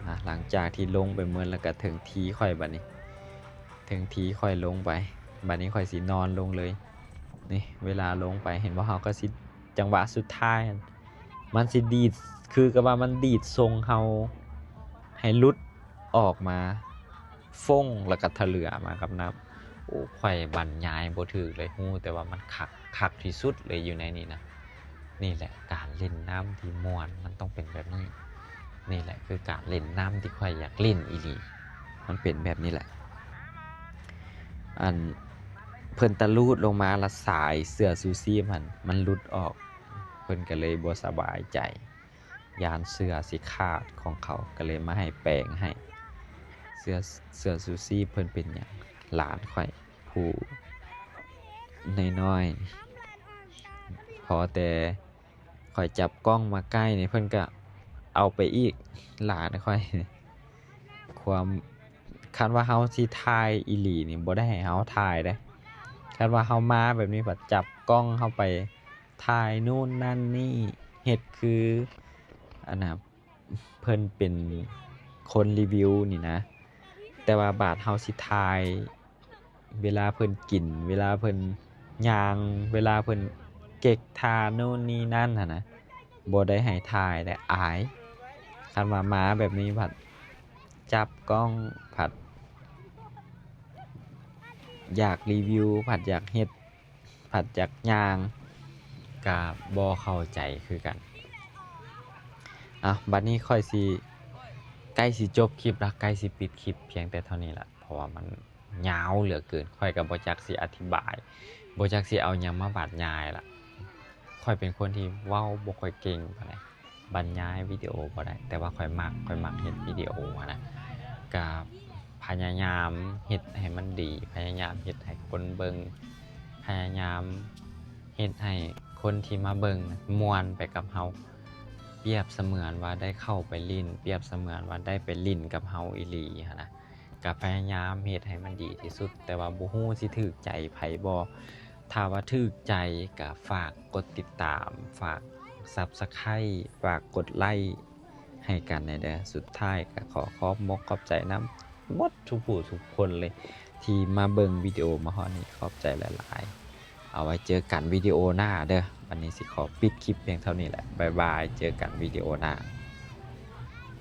ອາ ຫຼັງຈາກທີ່ລົງໄປໝົດແລ້ວ ກະເຖິງທີ່ຂ້ອຍບາດນີ້, ເຖິງທີ່ຂ້ອຍລົງໄປ. ບາດນີ້ຂ້ອຍຊິນອນລົງເລີຍ. ນີ້ ເວລາລົງໄປ ເຫັນບໍ່, ເຮົາກະຊິ ຈັງຫວະສຸດທ້າຍຫັ້ນ ມັນຊິດີດ ຄືກັບວ່າມັນດີດສົ່ງເຮົາໃຫ້ຫຼຸດອອກມາ ຟົ້ງ ແລ້ວກະທະເຫຼືອມາກັບນ້ຳ. ໂອ້ ຂ້ອຍບັນຍາຍບໍ່ຖືກເລີຍ, ຮູ້ແຕ່ວ່າມັນຄັກ ຄັກທີ່ສຸດເລີຍຢູ່ໃນນີ້ນະ. ນີ້ແຫຼະການຫຼິ້ນນ້ຳທີ່ມ່ວນ ມັນຕ້ອງເປັນແບບນີ້. ນີ້ແຫຼະຄືການຫຼິ້ນນ້ຳທີ່ຂ້ອຍຢາກຫຼິ້ນອີ່ຫຼີ, ມັນເປັນແບບນີ້ແຫຼະ. ອັນ ເພິ່ນຕະລູດລົງມາ ລະສາຍເສື້ອຊູຊີບຫັ້ນມັນຫຼຸດອອກ, ເພິ່ນກະເລີຍບໍ່ສະບາຍໃຈ ຢ້ານເສື້ອຊິຂາດຂອງເຂົາ ກະເລີຍມາໃຫ້ແປງໃຫ້. ເສື້ອ ເສື້ອຊູຊີບເພິ່ນເປັນຫຍັງ? ຫຼານຂ້ອຍຜູ້ນ້ອຍໆ ພໍແຕ່ຂ້ອຍຈັບກ້ອງມາໃກ້ນີ້ ເພິ່ນກະເອົາໄປອີກ. ຫຼານຂ້ອຍ ຄວາມ ຄັນວ່າເຮົາຊິຖ່າຍອີ່ຫຼີນີ້ ບໍ່ໄດ້ໃຫ້ເຮົາຖ່າຍເດ້. ຄັນວ່າເຮົາມາແບບນີ້ ພັດຈັບກ້ອງເຮົາໄປຖ່າຍໂນ່ນນັ້ນນີ້ ເຮັດຄື ອັນນ່າ ເພິ່ນເປັນຄົນຣີວິວນີ້ນະ, ແຕ່ວ່າບາດເຮົາຊິຖ່າຍ ເວລາເພິ່ນກິນ, ເວລາເພິ່ນຍ່າງ, ເວລາເພິ່ນເກັກທ່າໂນ່ນນີ້ນັ້ນຫັ້ນນະ, ບໍ່ໄດ້ໃຫ້ຖ່າຍແຫຼະ ອາຍ. ຄັນວ່າມາແບບນີ້ ພັດຈັບກ້ອງ ພັດຢາກຣີວິວ, ພັດຢາກເຮັດ, ພັດຢາກຍ່າງ ກະບໍ່ເຂົ້າໃຈຄືກັນ. ເອົາ ບາດນີ້ຂ້ອຍຊິ ໃກ້ຊິຈົບຄລິບລະ, ໃກ້ຊິປິດຄລິບພຽງແຕ່ເທົ່ານີ້ລະ ເພາະວ່າມັນຍາວເຫຼືອເກີນ. ຂ້ອຍກະບໍ່ຈັກຊິອະທິບາຍ, ບໍ່ຈັກຊິເອົາຫຍັງມາບັນຍາຍລະ. ຂ້ອຍເປັນຄົນທີ່ເວົ້າບໍ່ຄ່ອຍເກັ່ງປານໃດ, ບັນຍາຍວິດີໂອບໍ່ໄດ້, ແຕ່ວ່າຂ້ອຍມັກ, ຂ້ອຍມັກເຮັດວິດີໂອຫັ້ນນະ. ກະພະຍາຍາມເຮັດໃຫ້ມັນດີ, ພະຍາຍາມເຮັດໃຫ້ຄົນເບິ່ງ, ພະຍາຍາມເຮັດໃຫ້ຄົນທີ່ມາເບິ່ງມ່ວນໄປກັບເຮົາ, ປຽບສະເໝືອນວ່າໄດ້ເຂົ້າໄປຫຼິ້ນ, ປຽບສະເໝືອນວ່າໄດ້ໄປຫຼິ້ນກັບເຮົາອີ່ຫຼີຫັ້ນນະ. ກະພະຍາຍາມເຮັດໃຫ້ມັນດີທີ່ສຸດ, ແຕ່ວ່າບໍ່ຮູ້ຊິຖືກໃຈໃຜບໍ່. ຖ້າວ່າຖືກໃຈກະຝາກກົດຕິດຕາມ, ຝາກ Subscribe, ຝາກກົດໄລໃຫ້ກັນແດ່ເດີ. ສຸດທ້າຍກະຂໍຂອບມົກຂອບໃຈນຳໝົດທຸກຜູ້ທຸກຄົນເລີຍ ທີ່ມາເບິ່ງວິດີໂອມາຮອດນີ້, ຂອບໃຈຫຼາຍໆ. ເອົາໄວ້ເຈີກັນວິດີໂອໜ້າເດີ. ບາດນີ້ຊິຂໍປິດຄລິບພຽງເທົ່ານີ້ແຫຼະ. ບາຍບາຍ, ເຈີກັນວິດີໂອໜ້າ.